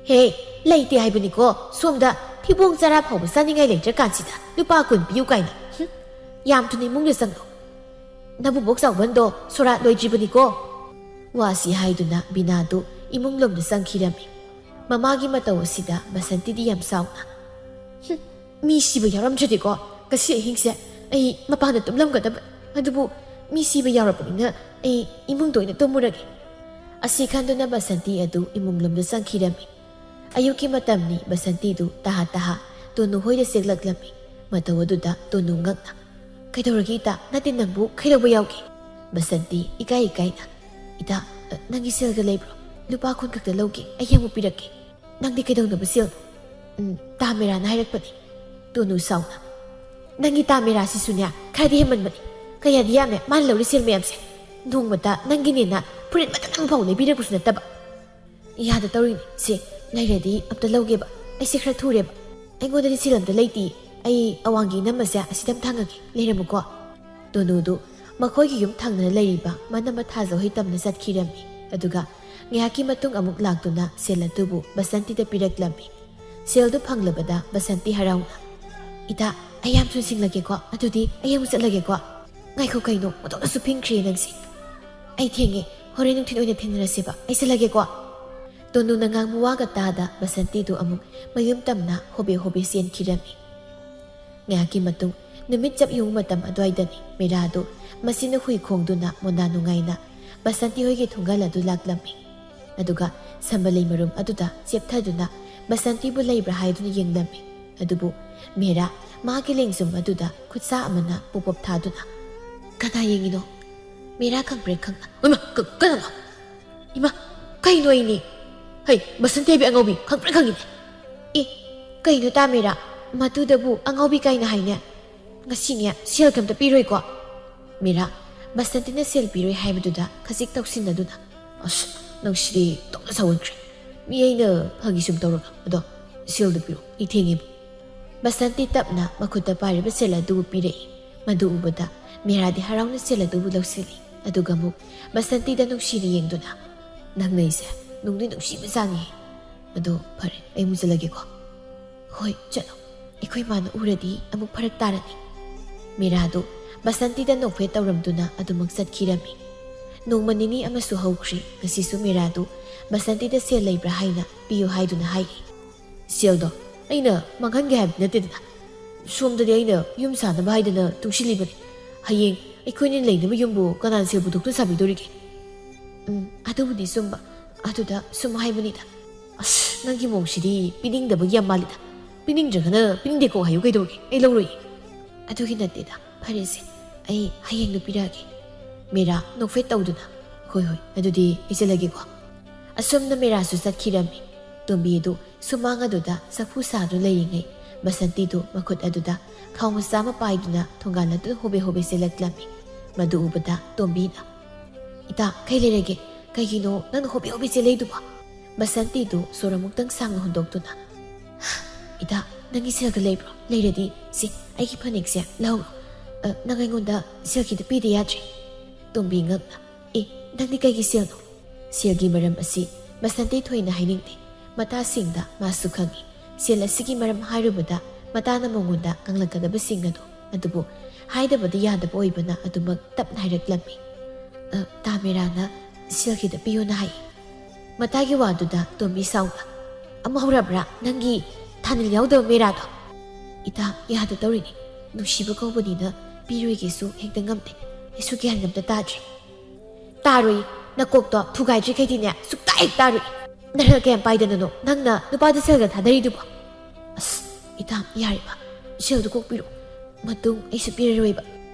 "ꯍꯦ, ꯂꯩꯇꯦ ꯍꯥꯏꯕꯅꯤꯀꯣ꯫ ꯁꯣꯝꯗ ꯊꯤꯕꯣꯡ ꯆꯔꯥ ꯐꯥꯎꯕ ꯆꯥꯅꯤꯡꯉꯥꯏ ꯂꯩꯇ꯭ꯔꯀꯥꯟꯁꯤꯗ ꯂꯨꯄꯥ ꯀꯨꯟ ꯄꯤꯌꯨ ꯀꯥꯏꯅ꯫ ꯍꯨꯝ, ꯌꯥꯝ ꯊꯨꯅ ꯏꯃꯨꯡꯗ ꯆꯪꯉꯣ꯫ ꯅꯕꯨꯕꯣꯛ ꯆꯥꯎꯕꯟꯗꯣ ꯁꯣꯔꯥꯠ ꯂꯣꯏꯗ꯭ꯔꯤꯕꯅꯤꯀꯣ꯫" ꯋꯥꯁꯤ ꯍꯥꯏꯗꯨꯅ ꯕꯤꯅꯥꯗꯨ ꯏꯃꯨꯡ ꯂꯣꯝꯗ ꯆꯪꯈꯤꯔꯝꯃꯤ꯫ ꯃꯃꯥꯒꯤ ꯃꯇꯧ ꯑꯁꯤꯗ ꯕꯁꯟꯇꯤꯗꯤ ꯌꯥꯝ ꯁꯥꯎꯅ, "ꯍꯨꯝ, ꯃꯤ ꯁꯤꯕ ꯌꯥꯎꯔꯝꯗ꯭ꯔꯗꯤꯀꯣ, ꯉꯁꯤ ꯑꯍꯤꯡꯁꯦ ꯑꯩ ꯃꯄꯥꯟꯗ ꯇꯨꯝꯂꯝꯒꯗꯕ꯫ ꯑꯗꯨꯕꯨ ꯃꯤ ꯁꯤꯕ ꯌꯥꯎꯔꯕꯅꯤꯅ ꯑꯩ ꯏꯃꯨꯡꯗ ꯑꯣꯏꯅ ꯇꯨꯝꯃꯨꯔꯒꯦ꯫" ꯑꯁꯤ ꯈꯟꯗꯨꯅ ꯕꯁꯟꯇꯤ ꯑꯗꯨ ꯏꯃꯨꯡ ꯂꯣꯝꯗ ꯆꯪꯈꯤꯔꯝꯃꯤ꯫ ꯑꯌꯨꯛꯀꯤ ꯃꯇꯝꯅꯤ꯫ ꯕꯁꯟꯇꯤꯗꯨ ꯇꯍꯥ ꯇꯍꯥ ꯇꯣꯅꯨ ꯍꯣꯏꯗ ꯆꯦꯛꯂꯛꯂꯝꯃꯤ꯫ ꯃꯇꯧ ꯑꯗꯨꯗ ꯇꯣꯅꯨ ꯉꯛꯅ, "ꯀꯩꯗꯧꯔꯒꯦ ꯏꯇꯥ? ꯅꯠꯇꯦ, ꯅꯪꯕꯨ ꯀꯩꯗꯧꯕ ꯌꯥꯎꯒꯦ?" ꯕꯁꯟꯇꯤ ꯏꯀꯥꯏ ꯏꯀꯥꯏꯅ, "ꯏꯇꯥ, ꯅꯪꯒꯤ ꯁꯦꯜꯒ ꯂꯩꯕ꯭ꯔꯣ? ꯂꯨꯄꯥ ꯀꯨꯟ ꯈꯛꯇ ꯂꯧꯒꯦ, ꯑꯩ ꯑꯃꯨꯛ ꯄꯤꯔꯛꯀꯦ꯫" "ꯅꯪꯗꯤ ꯀꯩꯗꯧꯅꯕ ꯁꯦꯜꯅꯣ?" "ꯎꯝ, ꯇꯥ ꯃꯦꯔꯥꯅ ꯍꯥꯏꯔꯛꯄꯅꯤ꯫" ꯇꯣꯅꯨ ꯁꯥꯎꯅ, "ꯅꯪꯒꯤ ꯇꯥ ꯃꯦꯔꯥꯁꯤꯁꯨꯅꯦ, ꯈꯔꯗꯤ ꯍꯦꯟꯃꯟꯕꯅꯤ꯫ ꯀꯌꯥꯗꯤ ꯌꯥꯝꯃꯦ ꯃꯥꯅ ꯂꯧꯔꯤ ꯁꯦꯜ ꯃꯌꯥꯝꯁꯦ꯫ ꯅꯣꯡꯃꯇ ꯅꯪꯒꯤꯅꯦꯅ ꯐꯨꯔꯤꯠ ꯃꯇꯠ ꯑꯃꯐꯥꯎ ꯂꯩꯕꯤꯔꯛꯄꯁꯨ ꯅꯠꯇꯕ꯫" "ꯌꯥꯗ ꯇꯧꯔꯤꯅꯤ꯫ ꯁꯦ, ꯂꯩꯔꯗꯤ ꯑꯝꯇ ꯂꯧꯒꯦꯕ꯫ ꯑꯩꯁꯦ ꯈꯔ ꯊꯨꯔꯦꯕ꯫ ꯑꯩꯉꯣꯟꯗꯗꯤ ꯁꯦꯜ ꯑꯝꯇ ꯂꯩꯇꯦ꯫ ꯑꯩ ꯑꯋꯥꯡꯒꯤ ꯏꯅꯝꯃꯁꯦ ꯑꯁꯤꯗ ꯑꯝꯇ ꯍꯪꯉꯒꯦ꯫ ꯂꯩꯔꯝꯃꯨꯀꯣ꯫" ꯇꯣꯅꯨꯗꯨ ꯃꯈꯣꯏꯒꯤ ꯌꯨꯝ ꯊꯪꯅꯅ ꯂꯩꯔꯤꯕ ꯃꯅꯝꯃ ꯊꯥꯖ ꯍꯣꯏ ꯇꯝꯅ ꯆꯠꯈꯤꯔꯝꯃꯤ꯫ ꯑꯗꯨꯒ ꯉꯥꯏꯍꯥꯛꯀꯤ ꯃꯇꯨꯡ ꯑꯃꯨꯛ ꯂꯥꯛꯇꯨꯅ ꯁꯦꯜ ꯑꯗꯨꯕꯨ ꯕꯁꯟꯇꯤꯗ ꯄꯤꯔꯛꯂꯝꯃꯤ꯫ ꯁꯦꯜꯗꯨ ꯐꯪꯂꯕꯗ ꯕꯁꯟꯇꯤ ꯍꯔꯥꯎꯅ, "ꯏꯇꯥ, ꯑꯩ ꯌꯥꯝ ꯊꯨꯅ ꯁꯤꯡꯂꯒꯦꯀꯣ꯫ ꯑꯗꯨꯗꯤ ꯑꯩ ꯑꯃꯨꯛ ꯆꯠꯂꯒꯦꯀꯣ꯫" "ꯉꯥꯏꯈꯣ ꯀꯩꯅꯣ, ꯑꯣꯟꯊꯣꯛꯅꯁꯨ ꯐꯤꯡꯈ꯭ꯔꯦ ꯅꯪꯁꯦ꯫ ꯑꯩ ꯊꯦꯡꯉꯦ, ꯍꯣꯔꯦꯟ ꯅꯨꯡꯊꯤꯜ ꯑꯣꯏꯅ ꯊꯦꯡꯅꯔꯁꯦꯕ, ꯑꯩ ꯆꯠꯂꯒꯦꯀꯣ"꯫ ꯇꯣꯅꯨꯅ ꯉꯥꯡꯕ ꯋꯥꯒ ꯇꯥꯗ ꯕꯁꯟꯇꯤꯗꯨ ꯑꯃꯨꯛ ꯃꯌꯨꯝ ꯇꯝꯅ ꯍꯣꯕꯦ ꯍꯣꯕꯦ ꯆꯦꯟꯈꯤꯔꯝꯃꯤ꯫ ꯉꯥꯏꯍꯥꯛꯀꯤ ꯃꯇꯨꯡ, ꯅꯨꯃꯤꯠ ꯆꯞ ꯌꯨꯡꯕ ꯃꯇꯝ ꯑꯗꯨꯋꯥꯏꯗꯅꯤ ꯃꯤꯔꯥꯗꯨ ꯃꯁꯤꯅ ꯍꯨꯏ ꯈꯣꯡꯗꯨꯅ ꯃꯣꯟꯗꯥ ꯅꯨꯡꯉꯥꯏꯅ ꯕꯁꯟꯇꯤ ꯍꯣꯏꯒꯤ ꯊꯣꯡꯒꯥꯜ ꯑꯗꯨ ꯂꯥꯛꯂꯝꯃꯤ꯫ ꯑꯗꯨꯒ ꯁꯝꯕꯂꯩ ꯃꯔꯨꯝ ꯑꯗꯨꯗ ꯆꯦꯞꯊꯗꯨꯅ ꯕꯁꯟꯇꯤꯕꯨ ꯂꯩꯕ꯭ꯔꯥ ꯍꯥꯏꯗꯨꯅ ꯌꯦꯡꯂꯝꯃꯤ꯫ ꯑꯗꯨꯕꯨ ꯃꯤꯔꯥ ꯃꯍꯥꯛꯀꯤ ꯂꯦꯡꯖꯨꯝ ꯑꯗꯨꯗ ꯈꯨꯠꯁꯥ ꯑꯃꯅ ꯄꯣꯞ ꯄꯣꯞ ꯊꯥꯗꯨꯅ, "ꯀꯅꯥ ꯌꯦꯡꯉꯤꯅꯣ?" ꯃꯤꯔꯥ ꯈꯪꯄ꯭ꯔꯦꯛ ꯈꯪꯅ, "ꯏꯃꯥ, ꯀ-, ꯀꯅꯥꯅꯣ? ꯏꯃꯥ, ꯀꯩꯅꯣ ꯑꯩꯅꯤ? ꯍꯩ, ꯕꯁꯟꯇꯤ ꯍꯥꯏꯕꯤ ꯑꯉꯥꯎꯕꯤ, ꯈꯪꯄ꯭ꯔꯦꯛ ꯈꯪꯉꯤꯅꯦ꯫ ꯑꯦ, ꯀꯩꯅꯣ ꯇꯥ ꯃꯤꯔꯥ, ꯃꯗꯨꯗꯕꯨ ꯑꯉꯥꯎꯕꯤ ꯀꯥꯏꯅ ꯍꯥꯏꯅꯦ? ꯉꯁꯤꯅꯦ ꯁꯦꯜ ꯀꯝꯇ ꯄꯤꯔꯣꯏꯀꯣ?" ꯃꯤꯔꯥ, ꯕꯁꯟꯇꯤꯅ ꯁꯦꯜ ꯄꯤꯔꯣꯏ ꯍꯥꯏꯕꯗꯨꯗ ꯈꯖꯤꯛ ꯇꯧꯁꯤꯟꯅꯗꯨꯅ, "ꯑꯁ, ꯅꯪꯁꯤꯗꯤ ꯇꯣꯛꯅ ꯁꯥꯎꯍꯟꯈ꯭ꯔꯦ꯫ ꯃꯤ ꯑꯩꯅ ꯐꯥꯒꯤ ꯁꯨꯝ ꯇꯧꯔꯒ, ꯑꯗꯣ ꯁꯦꯜꯗꯨ ꯄꯤꯔꯣ, ꯑꯩ ꯊꯦꯡꯉꯦꯕꯨ"꯫ ꯕꯁꯟꯇꯤ ꯇꯞꯅ ꯃꯈꯨꯠꯇ ꯄꯥꯏꯔꯤꯕ ꯁꯦꯜ ꯑꯗꯨꯕꯨ ꯄꯤꯔꯛꯏ꯫ ꯃꯗꯨ ꯎꯕꯗ ꯃꯤꯔꯥꯗꯤ ꯍꯔꯥꯎꯅ ꯁꯦꯜ ꯑꯗꯨꯕꯨ ꯂꯧꯁꯤꯜꯂꯤ꯫ ꯑꯗꯨꯒ ꯑꯃꯨꯛ ꯕꯁꯟꯇꯤꯗ ꯅꯨꯡꯁꯤꯅ ꯌꯦꯡꯗꯨꯅ, "ꯅꯪ ꯅꯩꯁꯦ ꯅꯨꯡꯗꯤ ꯅꯨꯡꯁꯤꯕꯖꯥꯠꯅꯤ꯫ ꯑꯗꯣ ꯐꯔꯦ, ꯑꯩ ꯑꯃꯨꯛ ꯆꯠꯂꯒꯦꯀꯣ"꯫ "ꯍꯣꯏ, ꯆꯠꯂꯣ꯫ ꯑꯩꯈꯣꯏ ꯃꯥꯅ ꯎꯔꯗꯤ ꯑꯃꯨꯛ ꯐꯔꯛ ꯇꯥꯔꯅꯤ"꯫ ꯃꯤꯔꯥꯗꯨ ꯕꯁꯟꯇꯤꯗ ꯅꯣꯛꯐꯦꯠ ꯇꯧꯔꯝꯗꯨꯅ ꯑꯗꯨꯃꯛ ꯆꯠꯈꯤꯔꯝꯃꯤ꯫ ꯅꯣꯡꯃ ꯅꯤꯅꯤ ꯑꯃꯁꯨ ꯍꯧꯈ꯭ꯔꯤ꯫ ꯉꯁꯤꯁꯨ ꯃꯤꯔꯥꯗꯨ ꯕꯁꯟꯇꯤꯗ ꯁꯦꯜ ꯂꯩꯕ꯭ꯔꯥ ꯍꯥꯏꯅ ꯄꯤꯌꯨ ꯍꯥꯏꯗꯨꯅ ꯍꯥꯏꯔꯤ꯫ "ꯁꯦꯜꯗꯣ ꯑꯩꯅ ꯃꯥꯡꯍꯟꯒꯦ ꯍꯥꯏꯕꯗꯤ ꯅꯠꯇꯦꯗꯅ, ꯁꯣꯝꯗꯗꯤ ꯑꯩꯅ ꯌꯨꯝ ꯁꯥꯅꯕ ꯍꯥꯏꯗꯅ ꯇꯨꯡꯁꯤꯜꯂꯤꯕꯅꯤ꯫ ꯍꯌꯦꯡ ꯑꯩꯈꯣꯏꯅ ꯂꯩꯅꯕ ꯌꯨꯝꯕꯨ ꯀꯅꯥꯅ ꯁꯦꯜ ꯄꯨꯊꯣꯛꯇꯨꯅ ꯁꯥꯕꯤꯗꯣꯔꯤꯒꯦ?" "ꯎꯝ, ꯑꯗꯨꯕꯨꯗꯤ ꯆꯨꯝꯕ꯫ ꯑꯗꯨꯗ ꯁꯨꯝ ꯍꯥꯏꯕꯅꯤꯗ"꯫ "ꯑꯁ, ꯅꯪꯒꯤ ꯃꯑꯣꯡꯁꯤꯗꯤ ꯄꯤꯅꯤꯡꯗꯕꯒꯤ ꯌꯥꯝ ꯃꯥꯜꯂꯤꯗ꯫ ꯄꯤꯅꯤꯡꯗ꯭ꯔꯒꯅ ꯄꯤꯅꯤꯡꯗꯦꯀꯣ ꯍꯥꯏꯌꯨ ꯀꯩꯗꯧꯔꯒꯦ? ꯑꯩ ꯂꯧꯔꯣꯏꯌꯦ"꯫ "ꯑꯗꯨꯒꯤ ꯅꯠꯇꯦꯗ, ꯐꯔꯦꯁꯦ, ꯑꯩ ꯍꯌꯦꯡꯗꯨ ꯄꯤꯔꯛꯑꯒꯦ"꯫ ꯃꯤꯔꯥ ꯅꯣꯛꯐꯦꯠ ꯇꯧꯗꯨꯅ, "ꯍꯣꯏ, ꯍꯣꯏ, ꯑꯗꯨꯗꯤ ꯑꯩ ꯆꯠꯂꯒꯦꯀꯣ"꯫ ꯑꯁꯨꯝꯅ ꯃꯤꯔꯥꯁꯨ ꯆꯠꯈꯤꯔꯝꯃꯤ꯫ ꯇꯣꯝꯕꯤ ꯑꯗꯨ ꯁꯨꯃꯥꯡ ꯑꯗꯨꯗ ꯆꯐꯨ ꯁꯥꯗꯨꯅ ꯂꯩꯔꯤꯉꯩ, ꯕꯁꯟꯇꯤꯗꯨ ꯃꯈꯨꯠ ꯑꯗꯨꯗ ꯈꯥꯎ ꯃꯆꯥ ꯑꯃ ꯄꯥꯏꯗꯨꯅ ꯊꯣꯡꯒꯥꯜ ꯑꯗꯨꯗ ꯍꯣꯕꯦ ꯍꯣꯕꯦ ꯆꯦꯜꯂꯛꯂꯝꯃꯤ꯫ ꯃꯗꯨ ꯎꯕꯗ ꯇꯣꯝꯕꯤꯅ, "ꯏꯇꯥ, ꯀꯩ ꯂꯩꯔꯒꯦ? ꯀꯩꯒꯤꯅꯣ ꯅꯪꯅ ꯍꯣꯕꯦ ꯍꯣꯕꯦ ꯆꯦꯜꯂꯛꯏꯗꯨꯕꯣ?" ꯕꯁꯟꯇꯤꯗꯨ ꯁꯣꯔ ꯑꯃꯨꯛꯇꯪ ꯁꯥꯡꯅ ꯍꯣꯟꯗꯣꯛꯇꯨꯅ, "ꯏꯇꯥ, ꯅꯪꯒꯤ ꯁꯦꯜꯒ ꯂꯩꯕ꯭ꯔꯣ? ꯂꯩꯔꯗꯤ ꯁꯤ ꯑꯩꯒꯤ ꯐꯅꯦꯛꯁꯦ ꯂꯧꯔꯣ꯫ ꯑ, ꯅꯪ ꯑꯩꯉꯣꯟꯗ ꯁꯦꯜ ꯈꯤꯇ ꯄꯤꯗ ꯌꯥꯗ꯭ꯔꯦ"꯫ ꯇꯣꯝꯕꯤ ꯉꯛꯅ, "ꯑꯦ, ꯅꯪꯗꯤ ꯀꯩꯒꯤ ꯁꯦꯜꯅꯣ?" ꯁꯦꯜꯒꯤ ꯃꯔꯝ ꯑꯁꯤ ꯕꯁꯟꯇꯤ ꯊꯣꯏꯅ ꯍꯥꯏꯅꯤꯡꯗꯦ꯫ ꯃꯇꯥꯁꯤꯡꯗ ꯃꯥꯁꯨ ꯈꯪꯏ꯫ ꯁꯦꯜ ꯑꯁꯤꯒꯤ ꯃꯔꯝ ꯍꯥꯏꯔꯨꯕꯗ ꯃꯇꯥꯅ ꯃꯉꯣꯟꯗ ꯉꯥꯡꯂꯛꯀꯗꯕꯁꯤꯡ ꯑꯗꯨ꯫ ꯑꯗꯨꯕꯨ ꯍꯥꯏꯗꯕꯗꯤ ꯌꯥꯗꯕ ꯑꯣꯏꯕꯅ ꯑꯗꯨꯃꯛ ꯇꯞꯅ ꯍꯥꯏꯔꯛꯂꯝꯃꯤ꯫ "ꯑ, ꯇꯥ ꯃꯦꯔꯥꯅ ꯁꯦꯜ ꯈꯤꯇ ꯄꯤꯌꯨꯅ ꯍꯥꯏ꯫" ꯃꯇꯥꯒꯤ ꯋꯥꯗꯨꯗ ꯇꯣꯝꯕꯤ ꯁꯥꯎꯅ, "ꯑꯃ ꯍꯧꯔꯕ꯭ꯔꯥ ꯅꯪꯒꯤ ꯊꯥꯅꯤꯜ ꯌꯥꯎꯗꯕ ꯃꯦꯔꯥꯗꯣ?" "ꯏꯇꯥ, ꯌꯥꯗ ꯇꯧꯔꯤꯅꯤ꯫ ꯅꯨꯡꯁꯤꯕ ꯀꯧꯕꯅꯤꯅ ꯄꯤꯔꯣꯏꯒꯦꯁꯨ ꯍꯦꯛꯇ ꯉꯝꯗꯦ꯫ ꯑꯩꯁꯨ ꯒ꯭ꯌꯥꯟ ꯑꯝꯇ ꯇꯥꯗ꯭ꯔꯦ꯫" "ꯇꯥꯔꯣꯏ, ꯅꯀꯣꯛꯇꯣ ꯊꯨꯒꯥꯏꯗ꯭ꯔꯤꯈꯩꯗꯤꯅꯦ ꯁꯨꯛꯇꯥ ꯍꯦꯛ ꯇꯥꯔꯣꯏ꯫ ꯅꯔꯛ ꯀꯌꯥꯝ ꯄꯥꯏꯗꯅꯅꯣ ꯅꯪꯅ ꯅꯨꯄꯥꯗ ꯁꯦꯜꯒ ꯊꯥꯗꯔꯤꯗꯨꯕꯣ?" "ꯑꯁ, ꯏꯇꯥ, ꯌꯥꯔꯦꯕ, ꯁꯦꯜꯗꯨ ꯀꯣꯛ ꯄꯤꯔꯣ꯫ ꯃꯇꯨꯡ ꯑꯩꯁꯨ ꯄꯤꯔꯔꯣꯏꯕ꯫"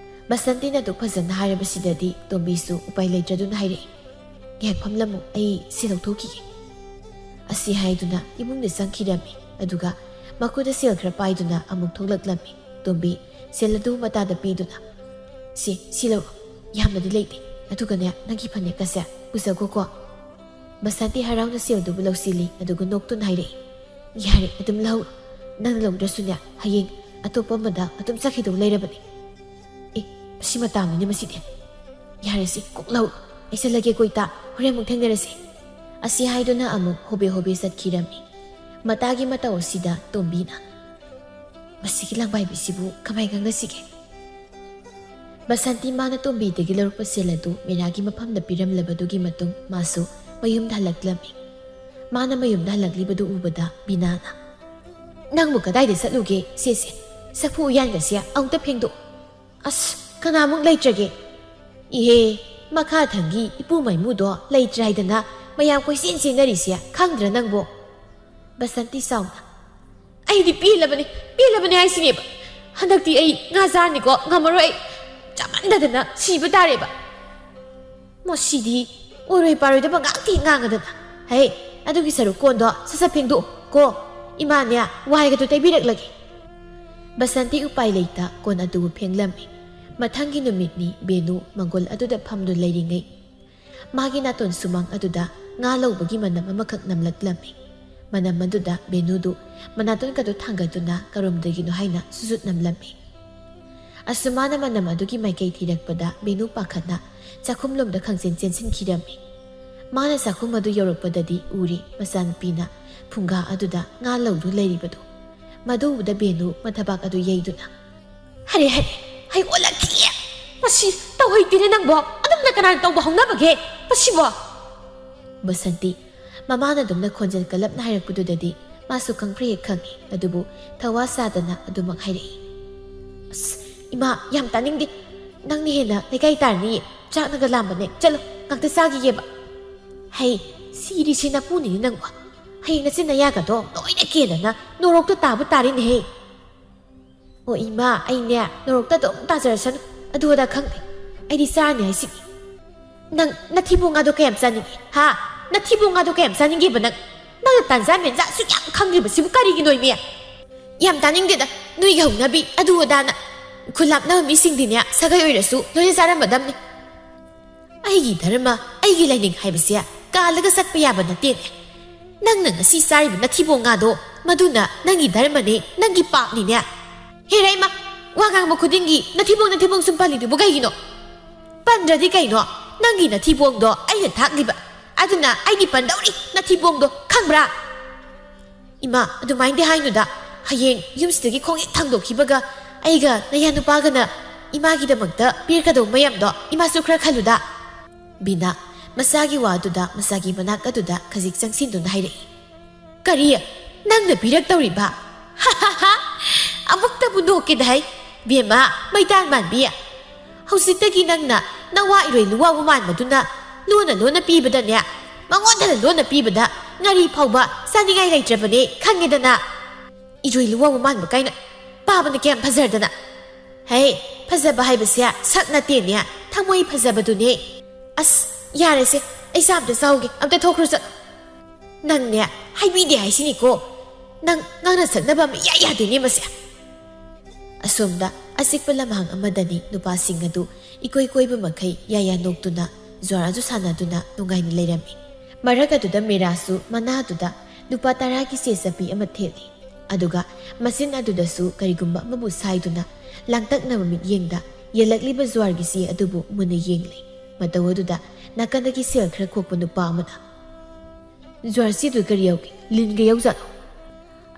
ꯕꯁꯟꯇꯤꯅ ꯑꯗꯨꯛ ꯐꯖꯅ ꯍꯥꯏꯔꯕꯁꯤꯗꯗꯤ ꯇꯣꯝꯕꯤꯁꯨ ꯎꯄꯥꯏ ꯂꯩꯇ꯭ꯔꯗꯨꯅ ꯍꯥꯏꯔꯛꯏ, "ꯉꯥꯏꯍꯥꯛ ꯐꯝꯂꯝꯃꯨ, ꯑꯩ ꯁꯤ ꯂꯧꯊꯣꯛꯈꯤꯒꯦ꯫" ꯑꯁꯤ ꯍꯥꯏꯗꯨꯅ ꯏꯃꯨꯡꯗ ꯆꯪꯈꯤꯔꯝꯃꯤ꯫ ꯑꯗꯨꯒ ꯃꯈꯨꯠꯇ ꯁꯦꯜ ꯈꯔ ꯄꯥꯏꯗꯨꯅ ꯑꯃꯨꯛ ꯊꯣꯛꯂꯛꯂꯝꯃꯤ꯫ ꯇꯣꯝꯕꯤ ꯁꯦꯜ ꯑꯗꯨ ꯃꯇꯥꯗ ꯄꯤꯗꯨꯅ, "ꯁꯤ, ꯁꯤ ꯂꯧꯔꯣ꯫ ꯌꯥꯝꯅꯗꯤ ꯂꯩꯇꯦ꯫ ꯑꯗꯨꯒꯅꯦ, ꯅꯪꯒꯤ ꯐꯅꯦꯛꯀꯁꯦ ꯄꯨꯖꯈꯣꯀꯣ꯫" ꯕꯁꯟꯇꯤ ꯍꯔꯥꯎꯅ ꯁꯦꯜꯗꯨꯕꯨ ꯂꯧꯁꯤꯜꯂꯤ, ꯑꯗꯨꯒ ꯅꯣꯛꯇꯨꯅ ꯍꯥꯏꯔꯛꯏ, "ꯌꯥꯔꯦ, ꯑꯗꯨꯝ ꯂꯧꯍꯧꯔꯣ꯫ ꯅꯪꯅ ꯂꯧꯗ꯭ꯔꯁꯨꯅꯦ, ꯍꯌꯦꯡ ꯑꯇꯣꯞꯄ ꯑꯃꯗ ꯑꯗꯨꯝ ꯆꯠꯈꯤꯗꯧ ꯂꯩꯔꯕꯅꯤ꯫" "ꯑꯦ, ꯃꯁꯤ ꯃꯇꯥꯝꯅꯤꯅꯦ ꯃꯁꯤꯗꯤ꯫ ꯌꯥꯔꯦꯁꯦ, ꯀꯣꯛ ꯂꯧꯔꯣ꯫ ꯑꯩ ꯆꯠꯂꯒꯦꯀꯣ ꯏꯇꯥ, ꯍꯣꯔꯦꯟ ꯑꯃꯨꯛ ꯊꯦꯡꯅꯔꯁꯦ꯫" ꯑꯁꯤ ꯍꯥꯏꯗꯨꯅ ꯑꯃꯨꯛ ꯍꯣꯕꯦ ꯍꯣꯕꯦ ꯆꯠꯈꯤꯔꯝꯃꯤ꯫ ꯃꯇꯥꯒꯤ ꯃꯇꯧ ꯑꯁꯤꯗ ꯇꯣꯝꯕꯤꯅ, "ꯃꯁꯤꯒꯤ ꯂꯥꯡꯕꯥꯏꯕꯤꯁꯤꯕꯨ ꯀꯃꯥꯏ ꯉꯥꯡꯅꯁꯤꯒꯦ?" ꯕꯁꯟꯇꯤ ꯃꯥꯅ ꯇꯣꯝꯕꯤꯗꯒꯤ ꯂꯧꯔꯛꯄ ꯁꯦꯜ ꯑꯗꯨ ꯃꯤꯔꯥꯒꯤ ꯃꯐꯝꯗ ꯄꯤꯔꯝꯂꯕꯗꯨꯒꯤ ꯃꯇꯨꯡ ꯃꯥꯁꯨ ꯃꯌꯨꯝꯗ ꯍꯜꯂꯛꯂꯝꯃꯤ꯫ ꯃꯥꯅ ꯃꯌꯨꯝꯗ ꯍꯜꯂꯛꯂꯤꯕꯗꯨ ꯎꯕꯗ ꯕꯤꯅꯥꯅ, "ꯅꯪꯕꯨ ꯀꯗꯥꯏꯗ ꯆꯠꯂꯨꯒꯦ? ꯁꯦ, ꯁꯦ, ꯁꯛꯐꯨ ꯎꯌꯥꯟꯒꯁꯦ ꯑꯃꯨꯛꯇ ꯐꯦꯡꯗꯣꯛꯎ꯫ ꯑꯁ, ꯀꯅꯥꯃꯨꯛ ꯂꯩꯇ꯭ꯔꯒꯦ? ꯏꯍꯦ, ꯃꯈꯥ ꯊꯪꯒꯤ ꯏꯄꯨ ꯃꯥꯏꯃꯨꯗꯣ ꯂꯩꯇ꯭ꯔꯦ ꯍꯥꯏꯗꯅ ꯃꯌꯥꯝ ꯀꯣꯏꯆꯦꯟ ꯆꯦꯟꯅꯔꯤꯁꯦ ꯈꯪꯗ꯭ꯔꯥ ꯅꯪꯕꯣ?" ꯕꯁꯟꯇꯤ ꯁꯥꯎꯅ, "ꯑꯩꯗꯤ ꯄꯦꯜꯂꯕꯅꯤ, ꯄꯦꯜꯂꯕꯅꯤ ꯍꯥꯏꯁꯤꯅꯦꯕ꯫ ꯍꯟꯗꯛꯇꯤ ꯑꯩ ꯉꯥ ꯆꯥꯔꯅꯤꯀꯣ, ꯉꯝꯃꯔꯣꯏ ꯑꯩ꯫ ꯆꯥꯃꯟꯗꯗꯅ ꯁꯤꯕ ꯇꯥꯔꯦꯕ꯫ ꯃꯁꯤꯗꯤ ꯑꯣꯏꯔꯣꯏ ꯄꯥꯔꯣꯏꯗꯕ ꯉꯥꯛꯇꯤ ꯉꯥꯡꯉꯗꯅ꯫ ꯍꯦ, ꯑꯗꯨꯒꯤ ꯁꯔꯨꯛ ꯀꯣꯟꯗꯣ ꯁꯠ ꯁꯠ ꯐꯦꯡꯗꯣꯛꯑꯣ ꯀꯣ꯫ ꯏꯃꯥꯅꯦ, ꯋꯥꯏꯒꯗꯣ ꯇꯩꯕꯤꯔꯛꯂꯒꯦ꯫" ꯕꯁꯟꯇꯤ ꯎꯄꯥꯏ ꯂꯩꯇ ꯀꯣꯟ ꯑꯗꯨꯕꯨ ꯐꯦꯡꯂꯝꯃꯤ꯫ ꯃꯊꯪꯒꯤ ꯅꯨꯃꯤꯠꯅꯤ ꯕꯦꯅꯨ ꯃꯪꯒꯣꯜ ꯑꯗꯨꯗ ꯐꯝꯗꯨꯅ ꯂꯩꯔꯤꯉꯩ, ꯃꯥꯒꯤ ꯅꯥꯇꯣꯟ ꯁꯨꯃꯥꯡ ꯑꯗꯨꯗ ꯉꯥ ꯂꯧꯕꯒꯤ ꯃꯅꯝ ꯑꯃꯈꯛ ꯅꯝꯂꯛꯂꯝꯃꯤ꯫ ꯃꯅꯝ ꯑꯗꯨꯗ ꯕꯦꯅꯨꯗꯨ ꯃꯅꯥꯇꯣꯟꯒꯗꯨ ꯊꯥꯡꯒꯠꯇꯨꯅ ꯀꯔꯣꯝꯗꯒꯤꯅꯣ ꯍꯥꯏꯅ ꯁꯨꯖꯨꯠ ꯅꯝꯂꯝꯃꯤ꯫ ꯑꯁꯨꯃꯥꯏꯅ ꯃꯅꯝ ꯑꯗꯨꯒꯤ ꯃꯥꯏꯀꯩ ꯊꯤꯔꯛꯄꯗ ꯕꯦꯅꯨ ꯄꯥꯈꯠꯅ ꯆꯥꯛꯈꯨꯝꯂꯣꯝꯗ ꯈꯪꯆꯦꯟ ꯆꯦꯟꯁꯤꯟꯈꯤꯔꯝꯃꯤ꯫ ꯃꯥꯅ ꯆꯥꯛꯈꯨꯝ ꯑꯗꯨ ꯌꯧꯔꯛꯄꯗꯗꯤ ꯎꯔꯤ ꯃꯆꯥꯅꯨꯄꯤꯅ ꯐꯨꯡꯒꯥ ꯑꯗꯨꯗ ꯉꯥ ꯂꯧꯗꯨꯅ ꯂꯩꯔꯤꯕꯗꯨ꯫ ꯃꯗꯨ ꯎꯕꯗ ꯕꯦꯅꯨ ꯃꯊꯕꯥꯛ ꯑꯗꯨ ꯌꯩꯗꯨꯅ, "ꯍꯔꯦ, ꯍꯔꯦ, ꯍꯩ ꯑꯣꯜꯂꯛꯈꯤꯌꯦ꯫ ꯃꯁꯤ ꯇꯧꯍꯩꯇꯦꯅꯦ ꯅꯪꯕꯣ꯫ ꯑꯗꯨꯝꯅ ꯀꯅꯥꯅ ꯇꯧꯕ ꯍꯧꯅꯕꯒꯦ? ꯃꯁꯤꯕꯣ꯫ ꯕꯁꯟꯇꯤ, ꯃꯃꯥꯅ ꯑꯗꯨꯝꯅ ꯈꯣꯟꯖꯦꯜ ꯀꯜꯂꯞꯅ ꯍꯥꯏꯔꯛꯄꯗꯨꯗꯗꯤ ꯃꯥꯁꯨ ꯈꯪ ꯈꯔ ꯍꯦꯛ ꯈꯪꯉꯤ꯫ ꯑꯗꯨꯕꯨ ꯊꯋꯥ ꯁꯥꯗꯅ ꯑꯗꯨꯃꯛ ꯍꯥꯏꯔꯛꯏ꯫ "ꯑꯁ, ꯏꯃꯥ, ꯌꯥꯝ ꯇꯥꯅꯤꯡꯗꯦ꯫ ꯅꯪꯅ ꯍꯦꯟꯅ ꯂꯩꯀꯥꯏ ꯇꯥꯔꯅꯤꯌꯦ꯫ ꯆꯥꯛꯅꯒ ꯂꯥꯝꯕꯅꯦ꯫ ꯆꯠꯂꯣ, ꯉꯥꯛꯇ ꯆꯥꯈꯤꯒꯦꯕ꯫" "ꯍꯩ, ꯁꯤꯔꯤꯁꯤ ꯅꯄꯨꯅꯤꯅꯦ ꯅꯪꯕꯣ꯫ ꯍꯌꯦꯡ ꯅꯆꯤꯟ ꯅꯌꯥꯒꯗꯣ ꯂꯣꯏꯅ ꯀꯦꯟꯗꯅ ꯅꯣꯔꯣꯛꯇ ꯇꯥꯕ ꯇꯥꯔꯦꯅꯦꯍꯦ꯫" "ꯑꯣ ꯏꯃꯥ, ꯑꯩꯅꯦ ꯅꯣꯔꯣꯛꯇ ꯑꯗꯨꯝ ꯇꯥꯖꯔꯁꯅꯨ, ꯑꯗꯨ ꯑꯗꯥ ꯈꯪꯗꯦ꯫ ꯑꯩꯗꯤ ꯆꯥꯔꯅꯤ ꯍꯥꯏꯁꯤꯅꯤ꯫" "ꯅꯪ ꯅꯊꯤꯕꯣꯡ ꯉꯥꯗꯣ ꯀꯌꯥꯝ ꯆꯥꯅꯤꯡꯒꯦ? ꯍꯥ? ꯅꯊꯤꯕꯣꯡ ꯉꯥꯗꯣ ꯀꯌꯥꯝ ꯆꯥꯅꯤꯡꯒꯦꯕ ꯅꯪ? ꯅꯪꯅ ꯇꯥꯟꯖꯥ ꯃꯦꯟꯖꯥ ꯑꯁꯨꯛ ꯌꯥꯝ ꯈꯪꯗ꯭ꯔꯤꯕꯁꯤꯕꯨ ꯀꯔꯤꯒꯤꯅꯣ ꯏꯃꯤ? ꯌꯥꯝ ꯇꯥꯅꯤꯡꯗꯦꯗ ꯅꯣꯏꯒꯤ ꯍꯧꯅꯕꯤ ꯑꯗꯨ ꯑꯗꯥꯅ꯫ ꯈꯨꯜ ꯂꯥꯞꯅꯕ ꯃꯤꯁꯤꯡꯗꯤꯅꯦ ꯁꯥꯒꯩ ꯑꯣꯏꯔꯁꯨ ꯂꯣꯏꯅ ꯆꯥꯔꯝꯃꯗꯝꯅꯤ꯫ ꯑꯩꯒꯤ ꯙꯔꯃ, ꯑꯩꯒꯤ ꯂꯥꯏꯅꯤꯡ ꯍꯥꯏꯕꯁꯦ ꯀꯥꯜꯂꯒ ꯆꯠꯄ ꯌꯥꯕ ꯅꯠꯇꯦꯅꯦ꯫ ꯅꯪꯅ ꯉꯁꯤ ꯆꯥꯔꯤꯕ ꯅꯊꯤꯕꯣꯡ ꯉꯥꯗꯣ, ꯃꯗꯨꯅ ꯅꯪꯒꯤ ꯙꯔꯃꯅꯦ, ꯅꯪꯒꯤ ꯄꯥꯞꯅꯤꯅꯦ꯫ ꯍꯦꯔꯥ ꯏꯃꯥ, ꯋꯥ ꯉꯥꯡꯕ ꯈꯨꯗꯤꯡꯒꯤ ꯅꯊꯤꯕꯣꯡ, ꯅꯊꯤꯕꯣꯡ ꯁꯨꯝ ꯄꯜꯂꯤꯗꯨꯕꯨ ꯀꯩꯒꯤꯅꯣ? ꯄꯟꯗ꯭ꯔꯗꯤ ꯀꯩꯅꯣ? ꯅꯪꯒꯤ ꯅꯊꯤꯕꯣꯡꯗꯣ ꯑꯩꯅ ꯊꯥꯛꯂꯤꯕ꯫ ꯑꯗꯨꯅ ꯑꯩꯗꯤ ꯄꯟꯗꯧꯔꯤ ꯅꯊꯤꯕꯣꯡꯗꯣ, ꯈꯪꯕ꯭ꯔꯥ?" "ꯏꯃꯥ, ꯑꯗꯨꯃꯥꯏꯅꯗꯤ ꯍꯥꯏꯅꯨꯗ꯫ ꯍꯌꯦꯡ ꯌꯨꯝꯁꯤꯗꯒꯤ ꯈꯣꯡ ꯍꯦꯛ ꯊꯥꯡꯗꯣꯛꯈꯤꯕꯒ ꯑꯩꯒ ꯅꯌꯥ ꯅꯨꯄꯥꯒꯅ ꯏꯃꯥꯒꯤꯗꯃꯛꯇ ꯄꯤꯔꯛꯀꯗꯧꯕ ꯃꯌꯥꯝꯗꯣ ꯏꯃꯥꯁꯨ ꯈꯔ ꯈꯜꯂꯨꯗ꯫" ꯕꯤꯅꯥ ꯃꯆꯥꯒꯤ ꯋꯥꯗꯨꯗ ꯃꯆꯥꯒꯤ ꯃꯅꯥꯛ ꯑꯗꯨꯗ ꯈꯖꯤꯛ ꯆꯪꯁꯤꯟꯗꯨꯅ ꯍꯥꯏꯔꯛꯏ꯫ "ꯀꯔꯤ? ꯅꯪꯅ ꯄꯤꯔꯛꯇꯧꯔꯤꯕ? ꯍꯥ ꯍꯥ ꯍꯥ! ꯑꯃꯨꯛꯇꯕꯨ ꯅꯣꯛꯀꯦꯗ ꯍꯩ꯫ ꯕꯦꯝꯃ, ꯃꯩꯇꯥꯟ ꯃꯥꯟꯕꯤ꯫ ꯍꯧꯖꯤꯛꯇꯒꯤ ꯅꯪꯅ ꯅꯋꯥ ꯏꯔꯣꯏ ꯂꯨꯋꯥꯎꯕ ꯃꯥꯟꯕꯗꯨꯅ ꯂꯣꯟꯅ ꯂꯣꯟꯅ ꯄꯤꯕꯗꯅꯦ, ꯃꯉꯣꯟꯗꯅ ꯂꯣꯟꯅ ꯄꯤꯕꯗ ꯉꯥꯔꯤ ꯐꯥꯎꯕ ꯆꯥꯅꯤꯡꯉꯥꯏ ꯂꯩꯇ꯭ꯔꯕꯅꯦ, ꯈꯪꯉꯦꯗꯅ꯫ ꯏꯔꯣꯏ ꯂꯨꯋꯥꯎꯕ ꯃꯥꯟꯕ ꯀꯥꯏꯅ, ꯄꯥꯕꯅ ꯀꯌꯥꯝ ꯐꯖꯔꯗꯅ꯫ ꯍꯦ, ꯐꯖꯕ ꯍꯥꯏꯕꯁꯦ ꯁꯛ ꯅꯠꯇꯦꯅꯦ, ꯊꯃꯣꯏ ꯐꯖꯕꯗꯨꯅꯦ꯫ ꯑꯁ, ꯌꯥꯔꯦꯁꯦ, ꯑꯩ ꯆꯥ ꯑꯝꯇ ꯆꯥꯎꯒꯦ, ꯑꯝꯇ ꯊꯣꯛꯈ꯭ꯔꯣ ꯆꯠꯂꯣ꯫" "ꯅꯪꯅꯦ, ꯍꯥꯏꯕꯤꯗꯦ ꯍꯥꯏꯁꯤꯅꯤꯀꯣ꯫ ꯅꯪ ꯉꯥꯡꯅ ꯁꯛꯅꯕ ꯑꯃ ꯏꯌꯥ ꯌꯥꯗꯦꯅꯦ ꯃꯁꯦ꯫" ꯑꯁꯣꯝꯗ ꯑꯆꯤꯛꯄ ꯂꯝꯍꯥꯡ ꯑꯃꯗꯅꯤ ꯅꯨꯄꯥꯁꯤꯡ ꯑꯗꯨ ꯏꯀꯣꯏ ꯀꯣꯏꯕ ꯃꯈꯩ ꯌꯥꯌꯥ ꯅꯣꯛꯇꯨꯅ, ꯖ꯭ꯋꯥꯔꯁꯨ ꯁꯥꯟꯅꯗꯨꯅ ꯅꯨꯡꯉꯥꯏꯅ ꯂꯩꯔꯝꯃꯤ꯫ ꯃꯔꯛ ꯑꯗꯨꯗ ꯃꯤꯔꯥꯁꯨ ꯃꯅꯥꯗꯨꯗ ꯂꯨꯄꯥ ꯇꯔꯥꯒꯤ ꯆꯦ ꯆꯠꯄꯤ ꯑꯃ ꯊꯦꯠꯂꯤ꯫ ꯑꯗꯨꯒ ꯃꯆꯤꯟ ꯑꯗꯨꯗꯁꯨ ꯀꯔꯤꯒꯨꯝꯕ ꯑꯃꯕꯨ ꯁꯥꯏꯗꯨꯅ ꯂꯥꯡꯇꯛꯅꯕ ꯃꯤꯠꯌꯦꯡꯗ ꯌꯦꯜꯂꯛꯂꯤꯕ ꯖ꯭ꯋꯥꯔꯒꯤ ꯆꯦ ꯑꯗꯨꯕꯨ ꯃꯨꯟꯅ ꯌꯦꯡꯂꯤ꯫ ꯃꯇꯧ ꯑꯗꯨꯗ ꯅꯥꯀꯟꯗꯒꯤ ꯁꯦꯜ ꯈꯔ ꯈꯣꯛꯄ ꯅꯨꯄꯥ ꯑꯃꯅ, "ꯖ꯭ꯋꯥꯔ ꯆꯦꯗꯨ ꯀꯔꯤ ꯌꯥꯎꯒꯦ? ꯂꯤꯟꯒ ꯌꯥꯎꯖꯥꯠꯂꯣ?"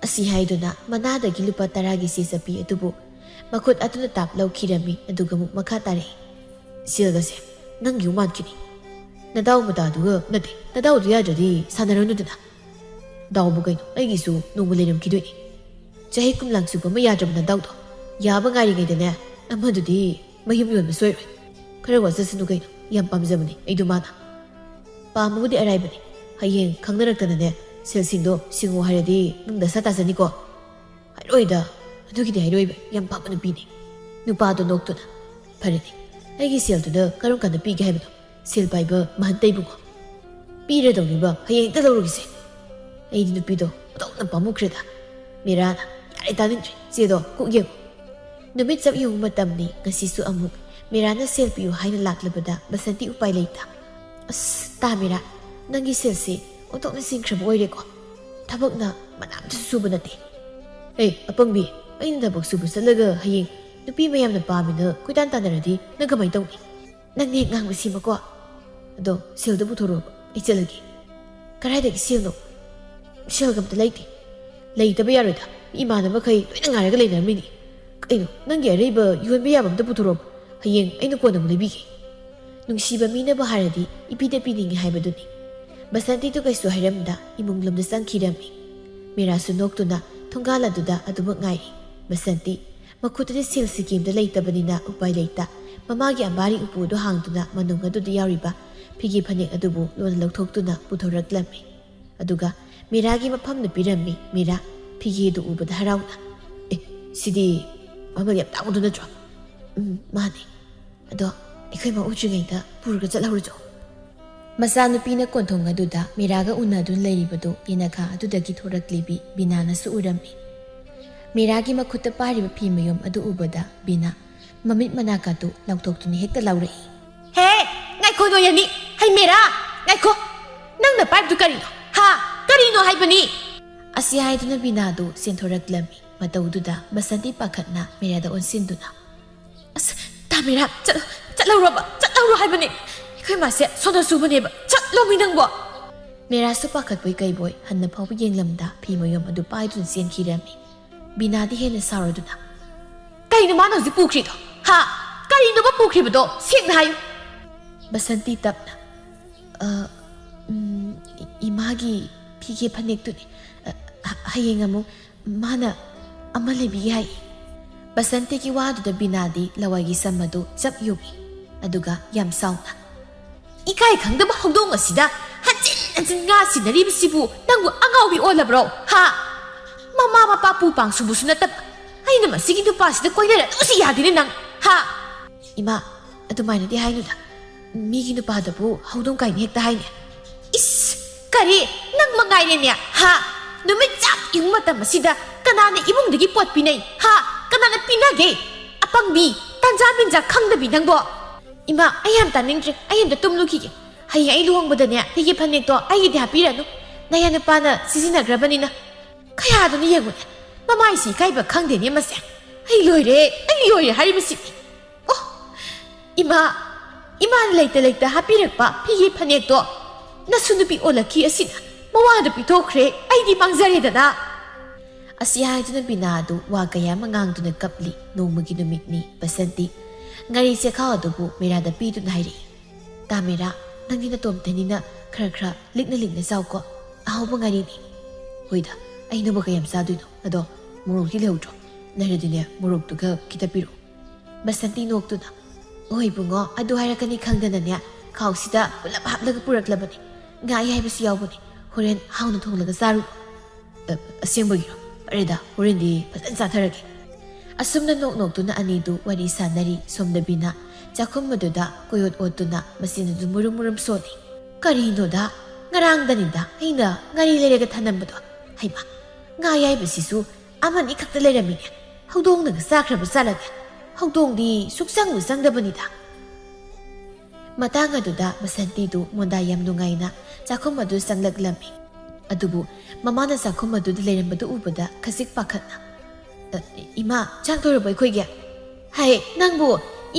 ꯑꯁꯤ ꯍꯥꯏꯗꯨꯅ ꯃꯅꯥꯗꯒꯤ ꯂꯨꯄꯥ ꯇꯔꯥꯒꯤ ꯆꯦ ꯆꯠꯄꯤ ꯑꯗꯨꯕꯨ ꯃꯈꯨꯠ ꯑꯗꯨꯅ ꯇꯥꯞ ꯂꯧꯈꯤꯔꯝꯃꯤ, ꯑꯗꯨꯒ ꯑꯃꯨꯛ ꯃꯈꯥ ꯇꯥꯔꯛꯏ꯫ "ꯁꯦꯜꯒꯁꯦ ꯅꯪꯒꯤ ꯑꯃꯨꯛ ꯃꯥꯟꯈꯤꯅꯤ꯫ ꯅꯗꯥꯎ ꯃꯗꯥꯗꯨꯒ ꯅꯠꯇꯦ, ꯅꯗꯥꯎꯗꯨ ꯌꯥꯗ꯭ꯔꯗꯤ ꯁꯥꯟꯅꯔꯨꯅꯨꯗꯅ꯫ ꯗꯥꯎꯕꯨ ꯀꯩꯅꯣ, ꯑꯩꯒꯤꯁꯨ ꯅꯣꯡꯃ ꯂꯩꯔꯝꯈꯤꯗꯣꯏꯅꯤ꯫ ꯆꯍꯤ ꯀꯨꯟ ꯂꯥꯡ ꯆꯨꯞꯄ ꯑꯃ ꯌꯥꯗ꯭ꯔꯕ ꯅꯗꯥꯎꯗꯣ꯫ ꯌꯥꯕ ꯉꯥꯏꯔꯤꯉꯩꯗꯅꯦ, ꯑꯃꯗꯨꯗꯤ ꯃꯌꯨꯝ ꯌꯣꯟꯕ ꯁꯣꯏꯔꯣꯏ꯫ ꯈꯔ ꯋꯥꯖꯁꯅꯨ ꯀꯩꯅꯣ, ꯌꯥꯝ ꯄꯥꯝꯖꯕꯅꯤ ꯑꯩꯗꯣ ꯃꯥꯅ꯫ ꯄꯥꯝꯕꯕꯨꯗꯤ ꯑꯔꯥꯏꯕꯅꯤ꯫ ꯍꯌꯦꯡ ꯈꯪꯅꯔꯛꯇꯅꯅꯦ, ꯁꯦꯜꯁꯤꯡꯗꯣ ꯁꯤꯡꯉꯣ ꯍꯥꯏꯔꯗꯤ ꯅꯪ ꯗꯁꯥ ꯇꯥꯖꯅꯤꯀꯣ꯫" "ꯍꯥꯏꯔꯣꯏꯗ, ꯑꯗꯨꯒꯤꯗꯤ ꯍꯥꯏꯔꯣꯏꯕ, ꯌꯥꯝ ꯐꯕ ꯅꯨꯄꯤꯅꯤ꯫" ꯅꯨꯄꯥꯗꯣ ꯅꯣꯛꯇꯨꯅ, "ꯐꯔꯦꯅꯦ, ꯑꯩꯒꯤ ꯁꯦꯜꯗꯨꯅ ꯀꯔꯝ ꯀꯥꯟꯗ ꯄꯤꯒꯦ ꯍꯥꯏꯕꯅꯣ, ꯁꯦꯜ ꯄꯥꯏꯕ ꯃꯍꯟꯇ ꯏꯕꯨꯡꯉꯣ?" "ꯄꯤꯔꯗꯧꯅꯤꯕ, ꯍꯌꯦꯡ ꯍꯦꯛꯇ ꯂꯧꯔꯒꯦꯁꯦ꯫" ꯑꯩꯗꯤ ꯅꯨꯄꯤꯗꯣ ꯑꯣꯟꯊꯣꯛꯅ ꯄꯥꯝꯃꯨꯈ꯭ꯔꯦꯗ꯫ ꯃꯤꯔꯥꯅ, "ꯌꯥꯔꯦ, ꯇꯥꯅꯤꯡꯗ꯭ꯔꯦ, ꯆꯦꯗꯣ ꯀꯣꯛ ꯌꯦꯡꯉꯨ꯫" ꯅꯨꯃꯤꯠ ꯆꯞ ꯌꯨꯡꯕ ꯃꯇꯝꯅꯤ꯫ ꯉꯁꯤꯁꯨ ꯑꯃꯨꯛ ꯃꯤꯔꯥꯅ ꯁꯦꯜ ꯄꯤꯌꯨ ꯍꯥꯏꯅ ꯂꯥꯛꯂꯕꯗ ꯕꯁꯟꯇꯤ ꯎꯄꯥꯏ ꯂꯩꯇ꯫ "ꯑꯁ, ꯇꯥ ꯃꯤꯔꯥ, ꯅꯪꯒꯤ ꯁꯦꯜꯁꯦ ꯑꯣꯟꯊꯣꯛꯅ ꯆꯤꯟꯈ꯭ꯔꯕ ꯑꯣꯏꯔꯦꯀꯣ꯫ ꯊꯕꯛꯅ ꯃꯅꯥ ꯑꯃꯇꯁꯨ ꯁꯨꯕ ꯅꯠꯇꯦ꯫" "ꯑꯦ, ꯑꯄꯪꯕꯤ, ꯑꯩꯅ ꯊꯕꯛ ꯁꯨꯕ ꯆꯠꯂꯒ ꯍꯌꯦꯡ ꯅꯨꯄꯤ ꯃꯌꯥꯝꯅ ꯄꯥꯝꯃꯤꯅ ꯀꯣꯏꯇꯥꯟ ꯇꯥꯟꯅꯔꯗꯤ ꯅꯪ ꯀꯃꯥꯏꯅ ꯇꯧꯅꯤ? ꯅꯪꯅ ꯍꯦꯛ ꯉꯥꯡꯕ ꯁꯦꯝꯃꯀꯣ꯫ ꯑꯗꯣ ꯁꯦꯜꯗꯣ ꯄꯨꯊꯣꯔꯛꯑꯣꯕ, ꯑꯩ ꯆꯠꯂꯒꯦ꯫" "ꯀꯗꯥꯏꯗꯒꯤ ꯁꯦꯜꯅꯣ? ꯁꯦꯜꯒ ꯑꯝꯇ ꯂꯩꯇꯦ꯫" "ꯂꯩꯇꯕ ꯌꯥꯔꯣꯏꯗ, ꯃꯤ ꯏꯃꯥꯟꯅꯕꯈꯩ ꯂꯣꯏꯅ ꯉꯥꯏꯔꯒ ꯂꯩꯅꯔꯝꯃꯤꯅꯤ꯫ ꯀꯩꯅꯣ, ꯅꯪꯒꯤ ꯑꯔꯩꯕ ꯌꯣꯟꯕ ꯌꯥꯕ ꯑꯝꯇ ꯄꯨꯊꯣꯔꯛꯑꯣꯕ, ꯍꯌꯦꯡ ꯑꯩꯅ ꯀꯣꯟꯅ ꯑꯃꯨꯛ ꯂꯩꯕꯤꯒꯦ꯫" ꯅꯨꯡꯁꯤꯕ ꯃꯤꯅꯕꯨ ꯍꯥꯏꯔꯗꯤ ꯏꯄꯤꯗ ꯄꯤꯅꯤꯡꯉꯤ ꯍꯥꯏꯕꯗꯨꯅꯤ꯫ ꯕꯁꯟꯇꯤꯗꯨ ꯀꯩꯁꯨ ꯍꯥꯏꯔꯝꯗ ꯏꯃꯨꯡ ꯂꯣꯝꯗ ꯆꯪꯈꯤꯔꯝꯃꯤ꯫ ꯃꯤꯔꯥꯁꯨ ꯅꯣꯛꯇꯨꯅ ꯊꯣꯡꯒꯥꯜ ꯑꯗꯨꯗ ꯑꯗꯨꯃꯛ ꯉꯥꯏꯔꯤ꯫ ꯕꯁꯟꯇꯤ ꯃꯈꯨꯠꯇꯗꯤ ꯁꯦꯜ ꯁꯤꯀꯤ ꯑꯝꯇ ꯂꯩꯇꯕꯅꯤꯅ ꯎꯄꯥꯏ ꯂꯩꯇ ꯃꯃꯥꯒꯤ ꯑꯝꯕꯥꯔꯤ ꯎꯄꯨ ꯑꯗꯨ ꯍꯥꯡꯗꯨꯅ ꯃꯅꯨꯡ ꯑꯗꯨꯗ ꯌꯥꯎꯔꯤꯕ ꯐꯤꯒꯦ ꯐꯅꯦꯛ ꯑꯗꯨꯕꯨ ꯂꯣꯟꯅ ꯂꯧꯊꯣꯛꯇꯨꯅ ꯄꯨꯊꯣꯔꯛꯂꯝꯃꯤ꯫ ꯑꯗꯨꯒ ꯃꯤꯔꯥꯒꯤ ꯃꯐꯝꯗ ꯄꯤꯔꯝꯃꯤ꯫ ꯃꯤꯔꯥ ꯐꯤꯒꯦꯗꯨ ꯎꯕꯗ ꯍꯔꯥꯎꯅ, "ꯑꯦ, ꯁꯤꯗꯤ ꯃꯃꯜ ꯌꯥꯝ ꯇꯥꯡꯕꯗꯨ ꯅꯠꯇ꯭ꯔꯣ?" "ꯎꯝ, ꯃꯥꯅꯦ꯫ ꯑꯗꯣ ꯑꯩꯈꯣꯏ ꯃꯥ ꯎꯗ꯭ꯔꯤꯉꯩꯗ ꯄꯨꯔꯒ ꯆꯠꯍꯧꯔꯁꯨ꯫" ꯃꯆꯥꯅꯨꯄꯤꯅ ꯀꯣꯟꯊꯣꯡ ꯑꯗꯨꯗ ꯃꯤꯔꯥꯒ ꯎꯅꯗꯨꯅ ꯂꯩꯔꯤꯕꯗꯨ ꯌꯦꯅꯈꯥ ꯑꯗꯨꯗꯒꯤ ꯊꯣꯔꯛꯂꯤꯕꯤ ꯕꯤꯅꯥꯅꯁꯨ ꯎꯔꯝꯃꯤ꯫ ꯃꯤꯔꯥꯒꯤ ꯃꯈꯨꯠꯇ ꯄꯥꯏꯔꯤꯕ ꯐꯤ ꯃꯌꯨꯝ ꯑꯗꯨ ꯎꯕꯗ ꯕꯤꯅꯥ ꯃꯃꯤꯠ ꯃꯅꯥꯀꯥꯗꯨ ꯂꯥꯎꯊꯣꯛꯇꯨꯅ ꯍꯦꯛꯇ ꯂꯥꯎꯔꯛꯏ꯫ "ꯍꯦ, ꯉꯥꯏꯈꯣ ꯅꯣꯏ ꯑꯅꯤ! ꯍꯩ ꯃꯦꯔꯥ, ꯉꯥꯏꯈꯣ! ꯅꯪꯅ ꯄꯥꯏꯕꯗꯨ ꯀꯔꯤꯅꯣ? ꯍꯥ? ꯀꯔꯤꯅꯣ ꯍꯥꯏꯕꯅꯤ?" ꯑꯁꯤ ꯍꯥꯏꯗꯨꯅ ꯕꯤꯅꯥꯗꯨ ꯆꯦꯟꯊꯣꯔꯛꯂꯝꯃꯤ꯫ ꯃꯇꯧꯗꯨꯗ ꯕꯁꯟꯇꯤ ꯄꯥꯈꯠꯅ ꯃꯦꯔꯥꯗ ꯑꯣꯟꯁꯤꯟꯗꯨꯅ, "ꯑꯁ, ꯇꯥ ꯃꯦꯔꯥ, ꯆꯠꯂꯣ, ꯆꯠꯍꯧꯔꯣꯕ, ꯆꯠꯍꯧꯔꯣ ꯍꯥꯏꯕꯅꯤ꯫ ꯑꯩꯈꯣꯏ ꯃꯥꯁꯦ ꯁꯣꯅꯣ ꯆꯨꯕꯅꯦꯕ, ꯆꯠꯂꯣꯃꯤ ꯅꯪꯕꯣ!" ꯃꯦꯔꯥꯁꯨ ꯄꯥꯈꯠꯄꯣꯏ ꯀꯩꯕꯣꯏ ꯍꯟꯅ ꯐꯥꯎꯕ ꯌꯦꯡꯂꯝꯗ ꯐꯤ ꯃꯌꯨꯝ ꯑꯗꯨ ꯄꯥꯏꯗꯨꯅ ꯆꯦꯟꯈꯤꯔꯝꯃꯤ꯫ ꯕꯤꯅꯥꯗꯤ ꯍꯦꯟꯅ ꯁꯥꯎꯔꯗꯨꯅ, ꯀꯩꯅꯣ ꯃꯥꯅ ꯍꯧꯖꯤꯛ ꯄꯨꯈ꯭ꯔꯤꯗꯣ? ꯍꯥ? ꯀꯔꯤꯅꯣꯕ ꯄꯨꯈ꯭ꯔꯤꯕꯗꯣ? ꯁꯦꯡꯅ ꯍꯥꯏꯌꯨ꯫ ꯕꯁꯟꯇꯤ ꯇꯞꯅ, "ꯑ, ꯎꯝ, ꯏ-, ꯏꯃꯥꯒꯤ ꯐꯤꯒꯦ ꯐꯅꯦꯛꯇꯨꯅꯤ꯫ ꯑ, ꯍ-, ꯍꯌꯦꯡ ꯑꯃꯨꯛ ꯃꯥꯅ ꯑꯃ ꯂꯩꯕꯤꯒꯦ ꯍꯥꯏ꯫" ꯕꯁꯟꯇꯤꯒꯤ ꯋꯥꯗꯨꯗ ꯕꯤꯅꯥꯗꯤ ꯂꯋꯥꯏꯒꯤ ꯁꯝ ꯑꯗꯨ ꯆꯞ ꯌꯨꯡꯏ꯫ ꯑꯗꯨꯒ ꯌꯥꯝ ꯁꯥꯎꯅ, "ꯏꯀꯥꯏ ꯈꯪꯗꯕ ꯍꯧꯗꯣꯡ ꯑꯁꯤꯗ ꯍꯟꯖꯤꯟ ꯍꯟꯖꯤꯟ ꯉꯥ ꯁꯤꯟꯅꯔꯤꯕꯁꯤꯕꯨ ꯅꯪꯕꯨ ꯑꯉꯥꯎꯕꯤ ꯑꯣꯜꯂꯕ꯭ꯔꯣ? ꯍꯥ? ꯃꯃꯥ ꯃꯄꯥ ꯄꯨ ꯄꯥꯡ ꯁꯨꯕꯁꯨ ꯅꯠꯇꯕ ꯑꯩꯅ ꯃꯁꯤꯒꯤ ꯅꯨꯄꯥꯁꯤꯗ ꯀꯣꯏꯅꯔꯅꯨꯁꯤ ꯌꯥꯗꯦꯅꯦ ꯅꯪ, ꯍꯥ?" "ꯏꯃꯥ, ꯑꯗꯨꯃꯥꯏꯅꯗꯤ ꯍꯥꯏꯅꯨꯗ꯫ ꯃꯤꯒꯤ ꯅꯨꯄꯥꯗꯕꯨ ꯍꯧꯗꯣꯡ ꯀꯥꯏꯅ ꯍꯦꯛꯇ ꯍꯥꯏꯅꯦ꯫" "ꯏꯁ! ꯀꯔꯤ? ꯅꯪ ꯃꯉꯥꯏꯔꯦꯅꯦ, ꯍꯥ? ꯅꯨꯃꯤꯠ ꯆꯞ ꯌꯨꯡ ꯃꯇꯝ ꯑꯁꯤꯗ ꯀꯅꯥꯅ ꯏꯃꯨꯡꯗꯒꯤ ꯄꯣꯠ ꯄꯤꯅꯩ, ꯍꯥ? ꯀꯅꯥꯅ ꯄꯤꯅꯒꯦ? ꯑꯄꯪꯕꯤ, ꯇꯟꯖꯥ ꯃꯦꯟꯖꯥ ꯈꯪꯗꯕꯤ ꯅꯪꯕꯣ!" "ꯏꯃꯥ, ꯑꯩ ꯌꯥꯝ ꯇꯥꯅꯤꯡꯗ꯭ꯔꯦ꯫ ꯑꯩ ꯑꯝꯇ ꯇꯨꯝꯂꯨꯈꯤꯒꯦ꯫ ꯍꯌꯦꯡ ꯑꯩ ꯂꯨꯍꯣꯡꯕꯗꯅꯦ, ꯐꯤꯒꯦ ꯐꯅꯦꯛꯇꯣ ꯑꯩꯒꯤꯗꯤ ꯍꯥꯞꯄꯤꯔꯅꯨ꯫ ꯅꯌꯥ ꯅꯨꯄꯥꯅ ꯁꯤꯖꯤꯟꯅꯈ꯭ꯔꯕꯅꯤꯅ꯫" ꯀꯌꯥꯗꯨꯅ ꯌꯦꯡꯉꯨꯅꯦ, ꯃꯃꯥꯏꯁꯤ ꯏꯀꯥꯏꯕ ꯈꯪꯗꯦꯅꯦ ꯃꯁꯦ꯫ ꯑꯩ ꯂꯣꯏꯔꯦ, ꯑꯩ ꯂꯣꯏꯔꯦ ꯍꯥꯏꯔꯤꯕꯁꯤꯅꯤ꯫ ꯑꯣ, ꯏꯃꯥ, ꯏꯃꯥꯅ ꯂꯩꯇ ꯂꯩꯇ ꯍꯥꯞꯄꯤꯔꯛꯄ ꯐꯤꯒꯤ ꯐꯅꯦꯛꯇꯣ ꯅꯁꯨ ꯅꯨꯄꯤ ꯑꯣꯜꯂꯛꯈꯤ ꯑꯁꯤꯅ ꯃꯋꯥꯗ ꯄꯤꯊꯣꯛꯈ꯭ꯔꯦ, ꯑꯩꯗꯤ ꯃꯥꯡꯖꯔꯦꯗꯅ꯫ ꯑꯁꯤ ꯍꯥꯏꯗꯨꯅ ꯕꯤꯅꯥ ꯑꯗꯨ ꯋꯥ ꯀꯌꯥ ꯑꯃ ꯉꯥꯡꯗꯨꯅ ꯀꯞꯂꯤ꯫ ꯅꯣꯡꯃꯒꯤ ꯅꯨꯃꯤꯠꯅꯤ꯫ ꯕꯁꯟꯇꯤ ꯉꯥꯔꯤ ꯆꯦꯈꯥꯎ ꯑꯗꯨꯕꯨ ꯃꯤꯔꯥꯗ ꯄꯤꯗꯨꯅ ꯍꯥꯏꯔꯛꯏ, "ꯇꯥ ꯃꯤꯔꯥ, ꯅꯪꯗꯤ ꯅꯇꯣꯝꯇꯅꯤꯅ ꯈꯔ ꯈꯔ ꯂꯤꯛꯅ ꯂꯤꯛꯅ ꯆꯥꯎꯀꯣ꯫ ꯑꯍꯥꯎꯕ ꯉꯥꯔꯤꯅꯤ꯫" "ꯍꯣꯏꯗ, ꯑꯩꯅꯕꯨ ꯀꯌꯥꯝ ꯆꯥꯗꯣꯏꯅꯣ? ꯑꯗꯣ ꯃꯣꯔꯣꯛꯇꯤ ꯂꯩꯍꯧꯗ꯭ꯔꯣ? ꯂꯩꯔꯗꯤꯅꯦ, ꯃꯣꯔꯣꯛꯇꯨꯒ ꯈꯤꯇ ꯄꯤꯔꯛꯑꯣ꯫" ꯕꯁꯟꯇꯤ ꯅꯣꯛꯇꯨꯅ, "ꯑꯣ ꯏꯕꯨꯡꯉꯣ, ꯑꯗꯨ ꯍꯥꯏꯔꯛꯀꯅꯤ ꯈꯪꯗꯅꯅꯦ, ꯈꯥꯎꯁꯤꯗ ꯄꯨꯂꯞ ꯍꯥꯞꯂꯒ ꯄꯨꯔꯛꯂꯕꯅꯤ꯫ ꯉꯥ ꯑꯌꯥꯏꯕꯁꯨ ꯌꯥꯎꯕꯅꯤ꯫ ꯍꯣꯔꯦꯟ ꯍꯥꯎꯅ ꯊꯣꯡꯂꯒ ꯆꯥꯔꯨ꯫" "ꯑ, ꯑꯁꯦꯡꯕꯒꯤꯔꯣ? ꯐꯔꯦꯗ, ꯍꯣꯔꯦꯟꯗꯤ ꯐꯖꯅ ꯆꯥꯊꯔꯒꯦ꯫" ꯑꯁꯨꯝꯅ ꯅꯣꯛ ꯅꯣꯛꯇꯨꯅ ꯑꯅꯤꯗꯨ ꯋꯥꯔꯤ ꯁꯥꯟꯅꯔꯤ꯫ ꯁꯣꯝꯗ ꯕꯤꯅꯥ ꯆꯥꯛꯈꯨꯝ ꯑꯗꯨꯗ ꯀꯣꯌꯣꯠ ꯑꯣꯠꯇꯨꯅ ꯃꯆꯤꯟ ꯑꯗꯨ ꯃꯨꯔꯨꯝ ꯃꯨꯔꯨꯝ ꯁꯣꯜꯂꯤ꯫ "ꯀꯔꯤꯅꯣꯗ? ꯉꯔꯥꯡꯗꯅꯤꯗ ꯑꯩꯅ ꯉꯥꯔꯤ ꯂꯩꯔꯒ ꯊꯅꯝꯕꯗꯣ꯫ ꯍꯩꯃꯥ, ꯉꯥ ꯑꯌꯥꯏꯕꯁꯤꯁꯨ ꯑꯃꯅꯤ ꯈꯛꯇ ꯂꯩꯔꯝꯃꯤꯅꯦ꯫ ꯍꯧꯗꯣꯡꯅꯒ ꯆꯥꯈ꯭ꯔꯕ ꯖꯥꯠꯂꯅꯦ? ꯍꯧꯗꯣꯡꯗꯤ ꯁꯨꯛꯆꯪꯕꯨ ꯆꯪꯗꯕꯅꯤꯗ꯫" ꯃꯇꯥꯡ ꯑꯗꯨꯗ ꯕꯁꯟꯇꯤꯗꯨ ꯃꯣꯟꯗꯥ ꯌꯥꯝ ꯅꯨꯡꯉꯥꯏꯅ ꯆꯥꯛꯈꯨꯝ ꯑꯗꯨ ꯆꯪꯂꯛꯂꯝꯃꯤ꯫ ꯑꯗꯨꯕꯨ ꯃꯃꯥꯅ ꯆꯥꯛꯈꯨꯝ ꯑꯗꯨꯗ ꯂꯩꯔꯝꯕꯗꯨ ꯎꯕꯗ ꯈꯖꯤꯛ ꯄꯥꯈꯠꯅ, "ꯑ, ꯏꯃꯥ, ꯆꯥꯛ ꯂꯣꯏꯔꯕꯣ ꯑꯩꯈꯣꯏꯒꯤ?" "ꯍꯥꯏ, ꯅꯪꯕꯨ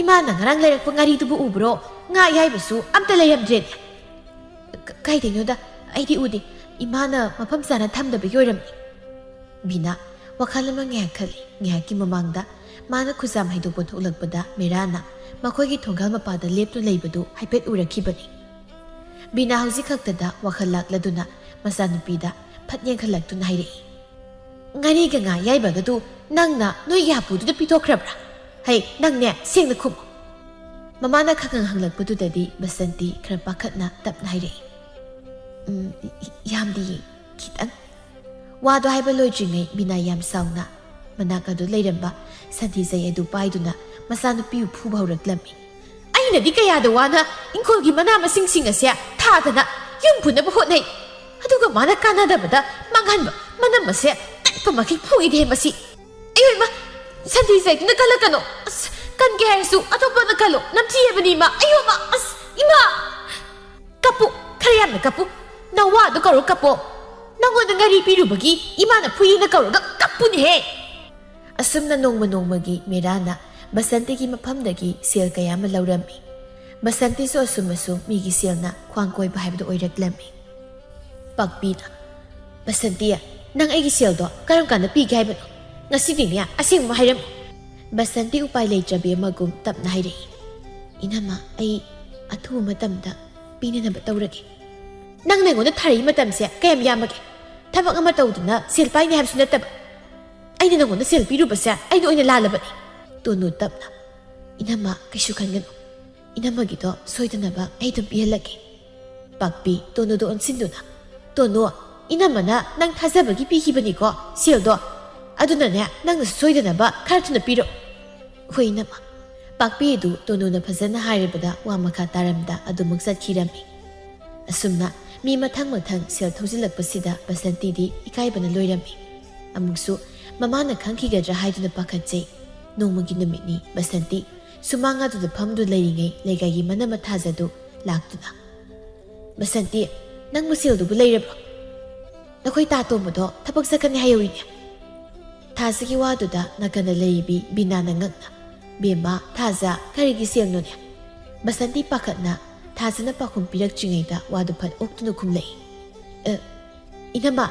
ꯏꯃꯥꯅ ꯉꯔꯥꯡ ꯂꯩꯔꯛꯄ ꯉꯥꯔꯤꯗꯨꯕꯨ ꯎꯕ꯭ꯔꯣ? ꯉꯥ ꯑꯌꯥꯏꯕꯁꯨ ꯑꯝꯇ ꯂꯩꯔꯝꯗ꯭ꯔꯦꯅꯦ꯫" "ꯀ-, ꯀꯥꯏꯗꯩꯅꯣꯗ? ꯑꯩꯗꯤ ꯎꯗꯦ꯫ ꯏꯃꯥꯅ ꯃꯐꯝ ꯆꯥꯅ ꯊꯝꯗꯕꯒꯤ ꯑꯣꯏꯔꯝꯅꯤ꯫" ꯕꯤꯅꯥ, ꯋꯥꯈꯜ ꯑꯃ ꯉꯥꯏꯍꯥꯛ ꯈꯜꯂꯤ꯫ ꯉꯥꯏꯍꯥꯛꯀꯤ ꯃꯃꯥꯡꯗ ꯃꯥꯅ ꯈꯨꯖꯥꯝ ꯍꯩꯗꯣꯛꯄ ꯊꯣꯛꯂꯛꯄꯗ ꯃꯦꯔꯥꯅ ꯃꯈꯣꯏꯒꯤ ꯊꯣꯡꯒꯥꯜ ꯃꯄꯥꯗ ꯂꯦꯞꯇꯨꯅ ꯂꯩꯕꯗꯨ ꯍꯥꯏꯐꯦꯠ ꯎꯔꯛꯈꯤꯕꯅꯤ꯫ ꯕꯤꯅꯥ ꯍꯧꯖꯤꯛ ꯈꯛꯇꯗ ꯋꯥꯈꯜ ꯂꯥꯛꯂꯗꯨꯅ ꯃꯆꯥꯅꯨꯄꯤꯗ ꯐꯠ ꯌꯦꯡꯈꯠꯂꯛꯇꯨꯅ ꯍꯥꯏꯔꯛꯏ, "ꯉꯥꯔꯤꯒ ꯉꯥ ꯑꯌꯥꯏꯕꯒꯗꯨ ꯅꯪꯅ ꯅꯣꯏꯒꯤ ꯍꯥꯄꯨꯗꯨꯗ ꯄꯤꯊꯣꯛꯈ꯭ꯔꯕ꯭ꯔꯥ? ꯍꯩ, ꯅꯪꯅꯦ, ꯁꯦꯡꯅ ꯈꯨꯝꯃꯨ!" ꯃꯃꯥꯅ ꯈꯪꯍꯪ ꯍꯪꯂꯛꯄꯗꯨꯗꯗꯤ ꯕꯁꯟꯇꯤ ꯈꯔ ꯄꯥꯈꯠꯅ ꯇꯞꯅ ꯍꯥꯏꯔꯛꯏ, "ꯎꯝ, ꯌꯥꯝꯗꯤꯌꯦ, ꯈꯤꯇꯪ꯫" ꯋꯥꯗꯣ ꯍꯥꯏꯕ ꯂꯣꯏꯗ꯭ꯔꯤꯉꯩ ꯕꯤꯅꯥ ꯌꯥꯝ ꯁꯥꯎꯅ ꯃꯅꯥꯛ ꯑꯗꯨ ꯂꯩꯔꯝꯕ ꯁꯟꯊꯤ ꯆꯩ ꯑꯗꯨ ꯄꯥꯏꯗꯨꯅ ꯃꯆꯥꯅꯨꯄꯤꯕꯨ ꯐꯨꯕ ꯍꯧꯔꯛꯂꯝꯃꯤ꯫ "ꯑꯩꯅꯗꯤ ꯀꯌꯥꯗ ꯋꯥꯅ ꯏꯪꯈꯣꯜꯒꯤ ꯃꯅꯥ ꯃꯁꯤꯡꯁꯤꯡ ꯑꯁꯦ ꯊꯥꯗꯅ ꯌꯨꯝ ꯄꯨꯅꯕ ꯍꯣꯠꯅꯩ, ꯑꯗꯨꯒ ꯃꯥꯅ ꯀꯥꯟꯅꯗꯕꯗ ꯃꯥꯡꯍꯟꯕ ꯃꯅꯝ ꯑꯁꯦ ꯇꯠꯄ ꯃꯈꯩ ꯐꯨꯏꯗꯦ ꯃꯁꯤ꯫ ꯑꯌꯣ ꯏꯃꯥ, ꯁꯟꯊꯤ ꯆꯩꯗꯨꯅ ꯀꯜꯂꯛꯀꯅꯣ꯫ ꯑꯁ, ꯀꯟꯒꯦ ꯍꯥꯏꯔꯁꯨ ꯑꯇꯣꯞꯄꯅ ꯀꯜꯂꯣ, ꯅꯝꯊꯤ ꯍꯥꯏꯕꯅꯤ ꯏꯃꯥ꯫ ꯑꯌꯣ ꯏꯃꯥ, ꯑꯁ, ꯏꯃꯥ!" "ꯀꯞꯄꯨ, ꯈꯔ ꯌꯥꯝꯅ ꯀꯞꯄꯨ꯫ ꯅꯋꯥꯗꯣ ꯀꯧꯔ ꯀꯞꯄꯣ꯫ ꯅꯉꯣꯟꯗ ꯉꯥꯔꯤ ꯄꯤꯔꯨꯕꯒꯤ ꯏꯃꯥꯅ ꯐꯨꯏꯌꯦꯅ ꯀꯧꯔꯒ ꯀꯞꯄꯨꯅꯦꯍꯦ!" ꯑꯁꯨꯝꯅ ꯅꯣꯡꯃ ꯅꯣꯡꯃꯒꯤ ꯃꯦꯔꯥꯅ ꯕꯁꯟꯇꯤꯒꯤ ꯃꯐꯝꯗꯒꯤ ꯁꯦꯜ ꯀꯌꯥ ꯑꯃ ꯂꯧꯔꯝꯃꯤ꯫ ꯕꯁꯟꯇꯤꯁꯨ ꯑꯁꯨꯝ ꯑꯁꯨꯝ ꯃꯤꯒꯤ ꯁꯦꯜꯅ ꯈ꯭ꯋꯥꯡ ꯀꯣꯏꯕ ꯍꯥꯏꯕꯗꯨ ꯑꯣꯏꯔꯛꯂꯝꯃꯤ꯫ ꯄꯥꯛꯄꯤꯅ, "ꯕꯁꯟꯇꯤ, ꯅꯪ ꯑꯩꯒꯤ ꯁꯦꯜꯗꯣ ꯀꯔꯝ ꯀꯥꯟꯗ ꯄꯤꯒꯦ ꯍꯥꯏꯕꯅꯣ? ꯉꯁꯤꯗꯤꯅꯦ, ꯑꯁꯦꯡꯕ ꯍꯥꯏꯔꯝꯃꯨ꯫" ꯕꯁꯟꯇꯤ ꯎꯄꯥꯏ ꯂꯩꯇ꯭ꯔꯕꯤ ꯑꯃꯒꯨꯝ ꯇꯞꯅ ꯍꯥꯏꯔꯛꯏ, "ꯏꯅꯝꯃ, ꯑꯩ ꯑꯊꯨꯕ ꯃꯇꯝꯗ ꯄꯤꯅꯅꯕ ꯇꯧꯔꯒꯦ꯫" "ꯅꯪꯅ ꯑꯩꯉꯣꯟꯗ ꯊꯥꯔꯛꯏ ꯃꯇꯝꯁꯦ ꯀꯌꯥꯝ ꯌꯥꯝꯃꯒꯦ? ꯊꯕꯛ ꯑꯃ ꯇꯧꯗꯅ ꯁꯦꯜ ꯄꯥꯏꯅꯤ ꯍꯥꯏꯕꯁꯨ ꯅꯠꯇꯕ꯫ ꯑꯩꯅ ꯅꯪꯉꯣꯟꯗ ꯁꯦꯜ ꯄꯤꯔꯨꯕꯁꯦ ꯑꯩꯅ ꯑꯣꯏꯅ ꯂꯥꯜꯂꯕꯅꯤ꯫" ꯇꯣꯅꯨ ꯇꯞꯅ, "ꯏꯅꯝꯃ, ꯀꯩꯁꯨ ꯈꯟꯒꯅꯨ꯫ ꯏꯅꯝꯃꯒꯤꯗꯣ ꯁꯣꯏꯗꯅꯕ ꯑꯩ ꯑꯗꯨꯝ ꯄꯤꯍꯜꯂꯛꯀꯦ꯫" ꯄꯥꯛꯄꯤ ꯇꯣꯅꯨꯗ ꯑꯣꯟꯁꯤꯟꯗꯨꯅ, "ꯇꯣꯅꯨ, ꯏꯅꯝꯃꯅ ꯅꯪ ꯊꯥꯖꯕꯒꯤ ꯄꯤꯈꯤꯕꯅꯤꯀꯣ ꯁꯦꯜꯗꯣ꯫ ꯑꯗꯨꯅꯅꯦ, ꯅꯪꯅꯁꯨ ꯁꯣꯏꯗꯅꯕ ꯈꯔ ꯊꯨꯅ ꯄꯤꯔꯛꯎ꯫" "ꯍꯣꯏ ꯏꯅꯝꯃ꯫" ꯄꯥꯛꯄꯤ ꯑꯗꯨ ꯇꯣꯅꯨꯅ ꯐꯖꯅ ꯍꯥꯏꯔꯕꯗ ꯋꯥ ꯃꯈꯥ ꯇꯥꯔꯝꯗ ꯑꯗꯨꯃꯛ ꯆꯠꯈꯤꯔꯝꯃꯤ꯫ ꯑꯁꯨꯝꯅ ꯃꯤ ꯃꯊꯪ ꯃꯊꯪ ꯁꯦꯜ ꯊꯧꯖꯤꯜꯂꯛꯄꯁꯤꯗ ꯕꯁꯟꯇꯤꯗꯤ ꯏꯀꯥꯏꯕꯅ ꯂꯣꯏꯔꯝꯃꯤ꯫ ꯑꯃꯨꯛꯁꯨ ꯃꯃꯥꯅ ꯈꯪꯈꯤꯒꯗ꯭ꯔꯥ ꯍꯥꯏꯗꯨꯅ ꯄꯥꯈꯠꯆꯩ꯫ ꯅꯣꯡꯃꯒꯤ ꯅꯨꯃꯤꯠꯅꯤ, ꯕꯁꯟꯇꯤ ꯁꯨꯃꯥꯡ ꯑꯗꯨꯗ ꯐꯝꯗꯨꯅ ꯂꯩꯔꯤꯉꯩ ꯂꯩꯀꯥꯏꯒꯤ ꯃꯅꯝꯃ ꯊꯥꯖꯗꯨ ꯂꯥꯛꯇꯨꯅ, "ꯕꯁꯟꯇꯤ, ꯅꯪꯕꯨ ꯁꯦꯜꯗꯨꯕꯨ ꯂꯩꯔꯕ꯭ꯔꯣ? ꯅꯈꯣꯏ ꯇꯥ ꯇꯣꯝꯕꯗꯣ ꯊꯕꯛ ꯆꯠꯀꯅꯤ ꯍꯥꯏꯍꯧꯏꯅꯦ꯫" ꯊꯥꯖꯒꯤ ꯋꯥꯗꯨꯗ ꯅꯥꯀꯟꯗ ꯂꯩꯔꯤꯕꯤ ꯕꯤꯅꯥꯅ ꯉꯛꯅ, "ꯕꯦꯝꯃ, ꯊꯥꯖ, ꯀꯔꯤꯒꯤ ꯁꯦꯜꯅꯣꯅꯦ?" ꯕꯁꯟꯇꯤ ꯄꯥꯈꯠꯅ ꯊꯥꯖꯅ ꯄꯥꯎꯈꯨꯝ ꯄꯤꯔꯛꯇ꯭ꯔꯤꯉꯩꯗ ꯋꯥꯗꯨ ꯐꯠ ꯑꯣꯛꯇꯨꯅ ꯈꯨꯝꯂꯛꯏ꯫ "ꯑ, ꯏꯅꯝꯃ,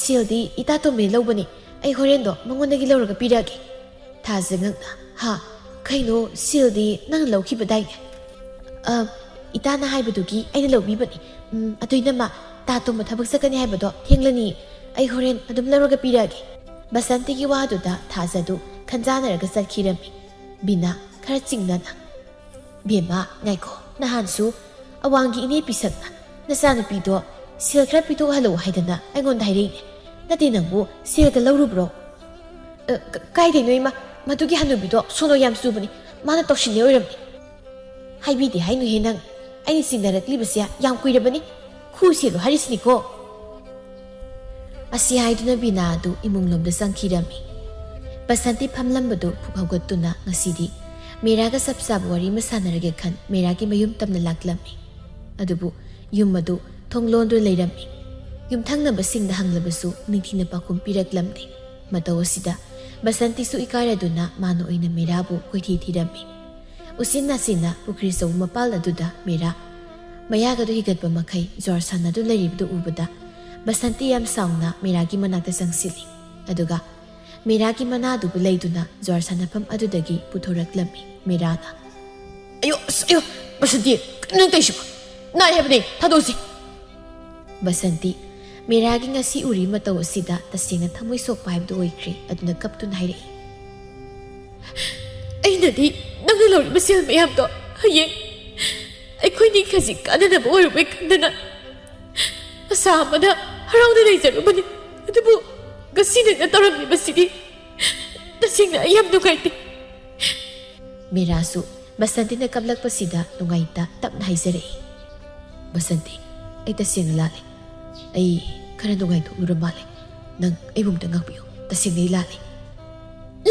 ꯁꯦꯜꯗꯤ ꯏꯇꯥ ꯇꯣꯝꯕꯤꯅ ꯂꯧꯕꯅꯤ, ꯑꯩ ꯍꯣꯔꯦꯟꯗꯣ ꯃꯉꯣꯟꯗꯒꯤ ꯂꯧꯔꯒ ꯄꯤꯔꯛꯑꯒꯦ꯫ ꯊꯥꯖ ꯉꯛꯅ, "ꯍꯥ? ꯀꯩꯅꯣ, ꯁꯦꯜꯗꯤ ꯅꯪꯅ ꯂꯧꯈꯤꯕꯗꯥꯏꯅꯦ?" "ꯑ, ꯏꯇꯥꯅ ꯍꯥꯏꯕꯗꯨꯒꯤ ꯑꯩꯅ ꯂꯧꯕꯤꯕꯅꯤ꯫ ꯎꯝ, ꯑꯗꯨ ꯏꯅꯝꯃ, ꯇꯥ ꯇꯣꯝꯕ ꯊꯕꯛ ꯆꯠꯀꯅꯤ ꯍꯥꯏꯕꯗꯣ ꯊꯦꯡꯂꯅꯤ꯫ ꯑꯩ ꯍꯣꯔꯦꯟ ꯑꯗꯨꯝ ꯂꯧꯔꯒ ꯄꯤꯔꯛꯑꯒꯦ꯫" ꯕꯁꯟꯇꯤꯒꯤ ꯋꯥꯗꯨꯗ ꯊꯥꯖꯗꯨ ꯈꯟꯖꯥꯅꯔꯒ ꯆꯠꯈꯤꯔꯝꯃꯤ꯫ ꯕꯤꯅꯥ ꯈꯔ ꯆꯤꯡꯅꯅ, "ꯕꯦꯝꯃ, ꯉꯥꯏꯈꯣ, ꯅꯍꯥꯟꯁꯨ ꯑꯋꯥꯡꯒꯤ ꯏꯅꯦ ꯄꯤꯁꯛꯅ ꯅꯆꯥꯅꯨꯄꯤꯗꯣ ꯁꯦꯜ ꯈꯔ ꯄꯤꯊꯣꯛꯍꯜꯂꯛꯎ ꯍꯥꯏꯗꯅ ꯑꯩꯉꯣꯟꯗ ꯍꯥꯏꯔꯛꯏꯅꯦ꯫ ꯅꯠꯇꯦ, ꯅꯪꯕꯨ ꯁꯦꯜꯒ ꯂꯧꯔꯨꯕ꯭ꯔꯣ?" "ꯑ, ꯀ-, ꯀꯥꯏꯗꯩꯅꯣ ꯏꯃꯥ, ꯃꯗꯨꯒꯤ ꯍꯅꯨꯕꯤꯗꯣ ꯁꯣꯅꯣ ꯌꯥꯝ ꯆꯨꯕꯅꯤ, ꯃꯥꯅ ꯇꯧꯁꯤꯟꯅꯩ ꯑꯣꯏꯔꯝꯅꯤ꯫" "ꯍꯥꯏꯕꯤꯗꯦ ꯍꯥꯏꯅꯨꯍꯦ ꯅꯪ, ꯑꯩꯅ ꯆꯤꯡꯅꯔꯛꯂꯤꯕꯁꯦ ꯌꯥꯝ ꯀꯨꯏꯔꯕꯅꯤ, ꯈꯨ ꯁꯦꯜꯂꯨ ꯍꯥꯏꯔꯤꯁꯤꯅꯤꯀꯣ꯫" ꯑꯁꯤ ꯍꯥꯏꯗꯨꯅ ꯕꯤꯅꯥ ꯑꯗꯨ ꯏꯃꯨꯡꯂꯣꯝꯗ ꯆꯪꯈꯤꯔꯝꯃꯤ꯫ ꯕꯁꯟꯇꯤ ꯐꯝꯂꯝꯕꯗꯨ ꯐꯨꯛ ꯍꯧꯒꯠꯇꯨꯅ ꯉꯁꯤꯗꯤ ꯃꯦꯔꯥꯒ ꯆꯞ ꯆꯥꯕ ꯋꯥꯔꯤ ꯑꯃ ꯁꯥꯟꯅꯔꯒꯦ ꯈꯟ ꯃꯦꯔꯥꯒꯤ ꯃꯌꯨꯝ ꯇꯝꯅ ꯂꯥꯛꯂꯝꯃꯤ꯫ ꯑꯗꯨꯕꯨ ꯌꯨꯝ ꯑꯗꯨ ꯊꯣꯡ ꯂꯣꯟꯗꯨꯅ ꯂꯩꯔꯝꯃꯤ꯫ ꯌꯨꯝꯊꯪꯅꯕꯁꯤꯡꯗ ꯍꯪꯂꯕꯁꯨ ꯅꯤꯡꯊꯤꯅ ꯄꯥꯎꯈꯨꯝ ꯄꯤꯔꯛꯂꯝꯗꯦ꯫ ꯃꯇꯧ ꯑꯁꯤꯗ ꯕꯁꯟꯇꯤꯁꯨ ꯏꯀꯥꯏꯔꯗꯨꯅ ꯃꯥꯅ ꯑꯣꯏꯅ ꯃꯦꯔꯥꯕꯨ ꯀꯣꯏꯊꯤ ꯊꯤꯔꯝꯃꯤ꯫ ꯎꯆꯤꯟ ꯅꯥꯆꯤꯟꯅ ꯄꯨꯈ꯭ꯔꯤ ꯑꯆꯧꯕ ꯃꯄꯥꯜ ꯑꯗꯨꯗ ꯃꯦꯔꯥ ꯃꯌꯥꯒꯗꯨ ꯍꯤꯒꯠꯄ ꯃꯈꯩ ꯖ꯭ꯋꯥꯔ ꯁꯥꯟꯅꯗꯨ ꯂꯩꯔꯤꯕꯗꯨ ꯎꯕꯗ ꯕꯁꯟꯇꯤ ꯌꯥꯝ ꯁꯥꯎꯅ ꯃꯦꯔꯥꯒꯤ ꯃꯅꯥꯛꯇ ꯆꯪꯁꯤꯜꯂꯤ꯫ ꯑꯗꯨꯒ ꯃꯦꯔꯥꯒꯤ ꯃꯅꯥꯗꯨꯕꯨ ꯂꯩꯗꯨꯅ ꯖ꯭ꯋꯥꯔ ꯁꯥꯟꯅꯐꯝ ꯑꯗꯨꯗꯒꯤ ꯄꯨꯊꯣꯔꯛꯂꯝꯃꯤ ꯃꯦꯔꯥꯅ꯫ "ꯑꯌꯣ, ꯑꯁ, ꯑꯌꯣ, ꯕꯁꯟꯇꯤ, ꯀꯩꯅꯣ ꯅꯪ ꯇꯧꯏꯁꯤꯕꯣ? ꯅꯥꯏ ꯍꯥꯏꯕꯅꯦ, ꯊꯥꯗꯣꯛꯑꯁꯤ꯫" ꯕꯁꯟꯇꯤ ꯃꯦꯔꯥꯒꯤ ꯉꯁꯤ ꯎꯔꯤ ꯃꯇꯧ ꯑꯁꯤꯗ ꯇꯁꯦꯡꯅ ꯊꯃꯣꯏ ꯁꯣꯛꯄ ꯍꯥꯏꯕꯗꯨ ꯑꯣꯏꯈ꯭ꯔꯦ꯫ ꯑꯗꯨꯅ ꯀꯞꯇꯨꯅ ꯍꯥꯏꯔꯛꯏ꯫ "ꯑꯩꯅꯗꯤ ꯅꯪꯅ ꯂꯧꯔꯤꯕ ꯁꯦꯜ ꯃꯌꯥꯝꯗꯣ ꯍꯌꯦꯡ ꯑꯩꯈꯣꯏꯅꯤ ꯈꯖꯤꯛ ꯀꯥꯟꯅꯅꯕ ꯑꯣꯏꯔꯕꯣꯏ ꯈꯟꯗꯅ ꯑꯁꯥ ꯑꯃꯗ ꯍꯔꯥꯎꯅ ꯂꯩꯖꯔꯨꯕꯅꯤ꯫ ꯑꯗꯨꯕꯨ ꯉꯁꯤ ꯅꯪꯅ ꯇꯧꯔꯝꯂꯤꯕꯁꯤꯗꯤ ꯇꯁꯦꯡꯅ ꯑꯩ ꯌꯥꯝ ꯅꯨꯡꯉꯥꯏꯇꯦ꯫" ꯃꯦꯔꯥꯁꯨ ꯕꯁꯟꯇꯤꯅ ꯀꯞꯂꯛꯄꯁꯤꯗ ꯅꯨꯡꯉꯥꯏꯇ ꯇꯞꯅ ꯍꯥꯏꯖꯔꯛꯏ꯫ "ꯕꯁꯟꯇꯤ, ꯑꯩ ꯇꯁꯦꯡꯅ ꯂꯥꯜꯂꯦ꯫ ꯑꯩ ꯈꯔ ꯅꯨꯡꯉꯥꯏꯊꯣꯛꯂꯨꯔ ꯃꯥꯜꯂꯦ꯫ ꯅꯪ ꯑꯩꯕꯨ ꯑꯝꯇ ꯉꯥꯛꯄꯤꯌꯨ꯫ ꯇꯁꯦꯡꯅ ꯑꯩ ꯂꯥꯜꯂꯦ꯫"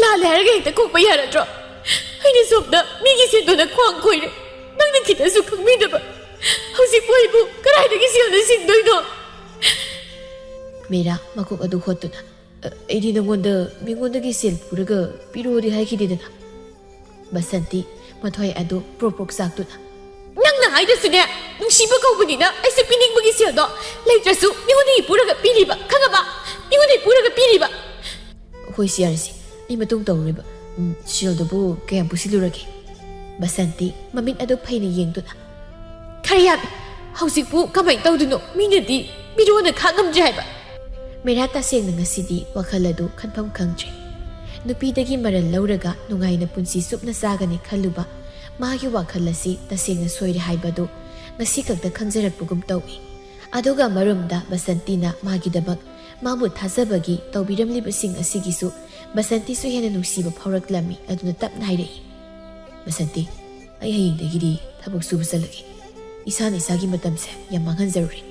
"ꯂꯥꯜꯂꯦ ꯍꯥꯏꯔꯒ ꯍꯦꯛꯇ ꯀꯣꯛꯄ ꯌꯥꯔꯗ꯭ꯔꯣ? ꯑꯩꯅ ꯁꯣꯝꯗ ꯃꯤꯒꯤ ꯁꯦꯟꯗꯣꯟꯗ ꯈ꯭ꯋꯥꯡ ꯀꯣꯏꯔꯦ, ꯅꯪꯅ ꯈꯤꯇꯁꯨ ꯈꯪꯕꯤꯗꯕ꯫ ꯍꯧꯖꯤꯛꯄꯨ ꯑꯩꯕꯨ ꯀꯗꯥꯏꯗꯒꯤ ꯁꯦꯜꯅ ꯁꯤꯡꯗꯣꯏꯅꯣ?" ꯃꯦꯔꯥ ꯃꯀꯣꯛ ꯑꯗꯨ ꯍꯣꯠꯇꯨꯅ, "ꯑ, ꯑꯩꯗꯤ ꯅꯉꯣꯟꯗ ꯃꯤꯉꯣꯟꯗꯒꯤ ꯁꯦꯜ ꯄꯨꯔꯒ ꯄꯤꯔꯛꯑꯣꯗꯤ ꯍꯥꯏꯈꯤꯗꯦꯗꯅ꯫" ꯕꯁꯟꯇꯤ ꯃꯊ꯭ꯋꯥꯏ ꯑꯗꯨ ꯄ꯭ꯔꯣꯛ ꯄ꯭ꯔꯣꯛ ꯆꯥꯛꯇꯨꯅ, "ꯅꯪꯅ ꯍꯥꯏꯗ꯭ꯔꯁꯨꯅꯦ, ꯅꯨꯡꯁꯤꯕ ꯀꯧꯕꯅꯤꯅ ꯑꯩꯁꯨ ꯄꯤꯅꯤꯡꯕꯒꯤ ꯁꯦꯜꯗꯣ ꯂꯩꯇ꯭ꯔꯁꯨ ꯃꯤꯉꯣꯟꯗꯒꯤ ꯄꯨꯔꯒ ꯄꯤꯔꯤꯕ, ꯈꯪꯉꯕ? ꯃꯤꯉꯣꯟꯗꯒꯤ ꯄꯨꯔꯒ ꯄꯤꯔꯤꯕ꯫ ꯍꯣꯏ, ꯁꯤ ꯌꯥꯔꯦꯁꯦ, ꯑꯩ ꯃꯇꯨꯡ ꯇꯧꯔꯣꯏꯕ꯫ ꯎꯝ, ꯁꯦꯜꯗꯨꯕꯨ ꯀꯌꯥꯝ ꯄꯨꯁꯤꯜꯂꯨꯔꯒꯦ? ꯕꯁꯟꯇꯤ ꯃꯃꯤꯠ ꯑꯗꯨ ꯐꯩꯅ ꯌꯦꯡꯗꯨꯅ, ꯈꯔ ꯌꯥꯝꯃꯤ꯫ ꯍꯧꯖꯤꯛꯄꯨ ꯀꯃꯥꯏꯅ ꯇꯧꯗꯣꯏꯅꯣ? ꯃꯤꯅꯗꯤ ꯃꯤꯔꯣꯟꯅ ꯈꯥꯡꯉꯝꯗ꯭ꯔꯦ ꯍꯥꯏꯕ꯫ ꯃꯦꯔꯥ ꯇꯁꯦꯡꯅ ꯉꯁꯤꯗꯤ ꯋꯥꯈꯜ ꯑꯗꯨ ꯈꯟꯐꯝ ꯈꯪꯗ꯭ꯔꯦ꯫ ꯅꯨꯄꯤꯗꯒꯤ ꯃꯔꯜ ꯂꯧꯔꯒ ꯅꯨꯡꯉꯥꯏꯅ ꯄꯨꯟꯁꯤ ꯆꯨꯞꯅ ꯆꯥꯒꯅꯤ ꯈꯜꯂꯨꯕ ꯃꯥꯒꯤ ꯋꯥꯈꯜ ꯑꯁꯤ ꯇꯁꯦꯡꯅ ꯁꯣꯏꯔꯦ ꯍꯥꯏꯕꯗꯨ ꯉꯁꯤ ꯈꯛꯇ ꯈꯪꯖꯔꯛꯄꯒꯨꯝ ꯇꯧꯏ꯫ ꯑꯗꯨꯒ ꯑꯃꯔꯣꯝꯗ ꯕꯁꯟꯇꯤꯅ ꯃꯥꯒꯤꯗꯃꯛ ꯃꯥꯕꯨ ꯊꯥꯖꯕꯒꯤ ꯇꯧꯕꯤꯔꯝꯂꯤꯕꯁꯤꯡ ꯑꯁꯤꯒꯤꯁꯨ ꯕꯁꯟꯇꯤꯁꯨ ꯍꯦꯟꯅ ꯅꯨꯡꯁꯤꯕ ꯐꯥꯎꯔꯛꯂꯝꯃꯤ꯫ ꯑꯗꯨꯅ ꯇꯞꯅ ꯍꯥꯏꯔꯛꯏ, "ꯕꯁꯟꯇꯤ, ꯑꯩ ꯍꯌꯦꯡꯗꯒꯤꯗꯤ ꯊꯕꯛ ꯁꯨꯕ ꯆꯠꯂꯒꯦ꯫ ꯏꯁꯥꯅ ꯏꯁꯥꯒꯤ ꯃꯇꯝꯁꯦ ꯌꯥꯝ ꯃꯥꯡꯍꯟꯖꯔꯨꯔꯦ꯫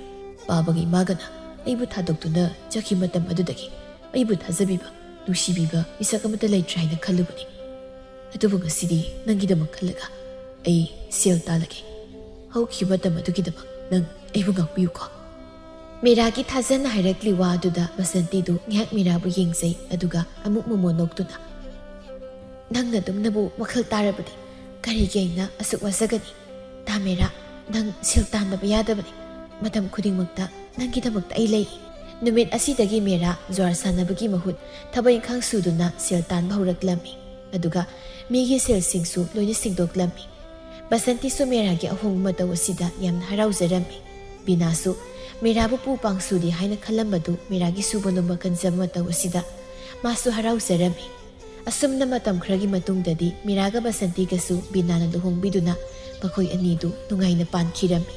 ꯄꯥꯕꯒ ꯏꯃꯥꯒꯅ ꯑꯩꯕꯨ ꯊꯥꯗꯣꯛꯇꯨꯅ ꯆꯠꯈꯤꯕ ꯃꯇꯝ ꯑꯗꯨꯗꯒꯤ ꯑꯩꯕꯨ ꯊꯥꯖꯕꯤꯕ, ꯅꯨꯡꯁꯤꯕꯤꯕ ꯃꯤꯁꯛ ꯑꯃꯠꯇ ꯂꯩꯇ꯭ꯔꯦ ꯍꯥꯏꯅ ꯈꯜꯂꯨꯕꯅꯤ꯫ ꯑꯗꯨꯕꯨ ꯉꯁꯤꯗꯤ ꯅꯪꯒꯤꯗꯃꯛ ꯈꯜꯂꯒ ꯑꯩ ꯁꯦꯜ ꯇꯥꯜꯂꯒꯦ꯫ ꯍꯧꯈꯤꯕ ꯃꯇꯝ ꯑꯗꯨꯒꯤꯗꯃꯛ ꯅꯪ ꯑꯩꯕꯨ ꯉꯥꯛꯄꯤꯌꯨꯀꯣ꯫" ꯃꯦꯔꯥꯒꯤ ꯊꯥꯖꯅ ꯍꯥꯏꯔꯛꯂꯤ ꯋꯥ ꯑꯗꯨꯗ ꯕꯁꯟꯇꯤꯗꯨ ꯉꯥꯏꯍꯥꯛ ꯃꯦꯔꯥꯕꯨ ꯌꯦꯡꯖꯩ, ꯑꯗꯨꯒ ꯑꯃꯨꯛ ꯃꯣꯃꯣꯟ ꯅꯣꯛꯇꯨꯅ, "ꯅꯪꯅ ꯑꯗꯨꯝꯅꯕꯨ ꯋꯥꯈꯜ ꯇꯥꯔꯕꯗꯤ ꯀꯔꯤꯒꯤ ꯑꯩꯅ ꯑꯁꯨꯛ ꯋꯥꯖꯒꯅꯤ? ꯇꯥ ꯃꯦꯔꯥ, ꯅꯪ ꯁꯦꯜ ꯇꯥꯟꯗꯕ ꯌꯥꯗꯕꯅꯤ꯫ ꯃꯇꯝ ꯈꯨꯗꯤꯡꯃꯛꯇ ꯅꯪꯒꯤꯗꯃꯛꯇ ꯑꯩ ꯂꯩ꯫" ꯅꯨꯃꯤꯠ ꯑꯁꯤꯗꯒꯤ ꯃꯦꯔꯥ ꯖꯨꯋꯥꯔ ꯁꯥꯟꯅꯕꯒꯤ ꯃꯍꯨꯠ ꯊꯕꯛ ꯏꯪꯈꯥꯡ ꯁꯨꯗꯨꯅ ꯁꯦꯜ ꯇꯥꯟꯕ ꯍꯧꯔꯛꯂꯝꯃꯤ, ꯑꯗꯨꯒ ꯃꯤꯒꯤ ꯁꯦꯜꯁꯤꯡꯁꯨ ꯂꯣꯏꯅ ꯁꯤꯡꯗꯣꯛꯂꯝꯃꯤ꯫ ꯕꯁꯟꯇꯤꯁꯨ ꯃꯦꯔꯥꯒꯤ ꯑꯍꯣꯡꯕ ꯃꯇꯧ ꯑꯁꯤꯗ ꯌꯥꯝꯅ ꯍꯔꯥꯎꯖꯔꯝꯃꯤ꯫ ꯕꯤꯅꯥꯁꯨ ꯃꯦꯔꯥꯕꯨ ꯄꯨ ꯄꯥꯡ ꯁꯨꯗꯦ ꯍꯥꯏꯅ ꯈꯜꯂꯝꯕꯗꯨ ꯃꯦꯔꯥꯒꯤ ꯁꯨꯕ ꯅꯣꯝꯕ ꯀꯟꯖꯕ ꯃꯇꯧ ꯑꯁꯤꯗ ꯃꯥꯁꯨ ꯍꯔꯥꯎꯖꯔꯝꯃꯤ꯫ ꯑꯁꯨꯝꯅ ꯃꯇꯝ ꯈꯔꯒꯤ ꯃꯇꯨꯡꯗꯗꯤ ꯃꯦꯔꯥꯒ ꯕꯁꯟꯇꯤꯒꯁꯨ ꯕꯤꯅꯥꯅ ꯂꯨꯍꯣꯡꯕꯤꯗꯨꯅ ꯃꯈꯣꯏ ꯑꯅꯤꯗꯨ ꯅꯨꯡꯉꯥꯏꯅ ꯄꯥꯟꯈꯤꯔꯝꯃꯤ꯫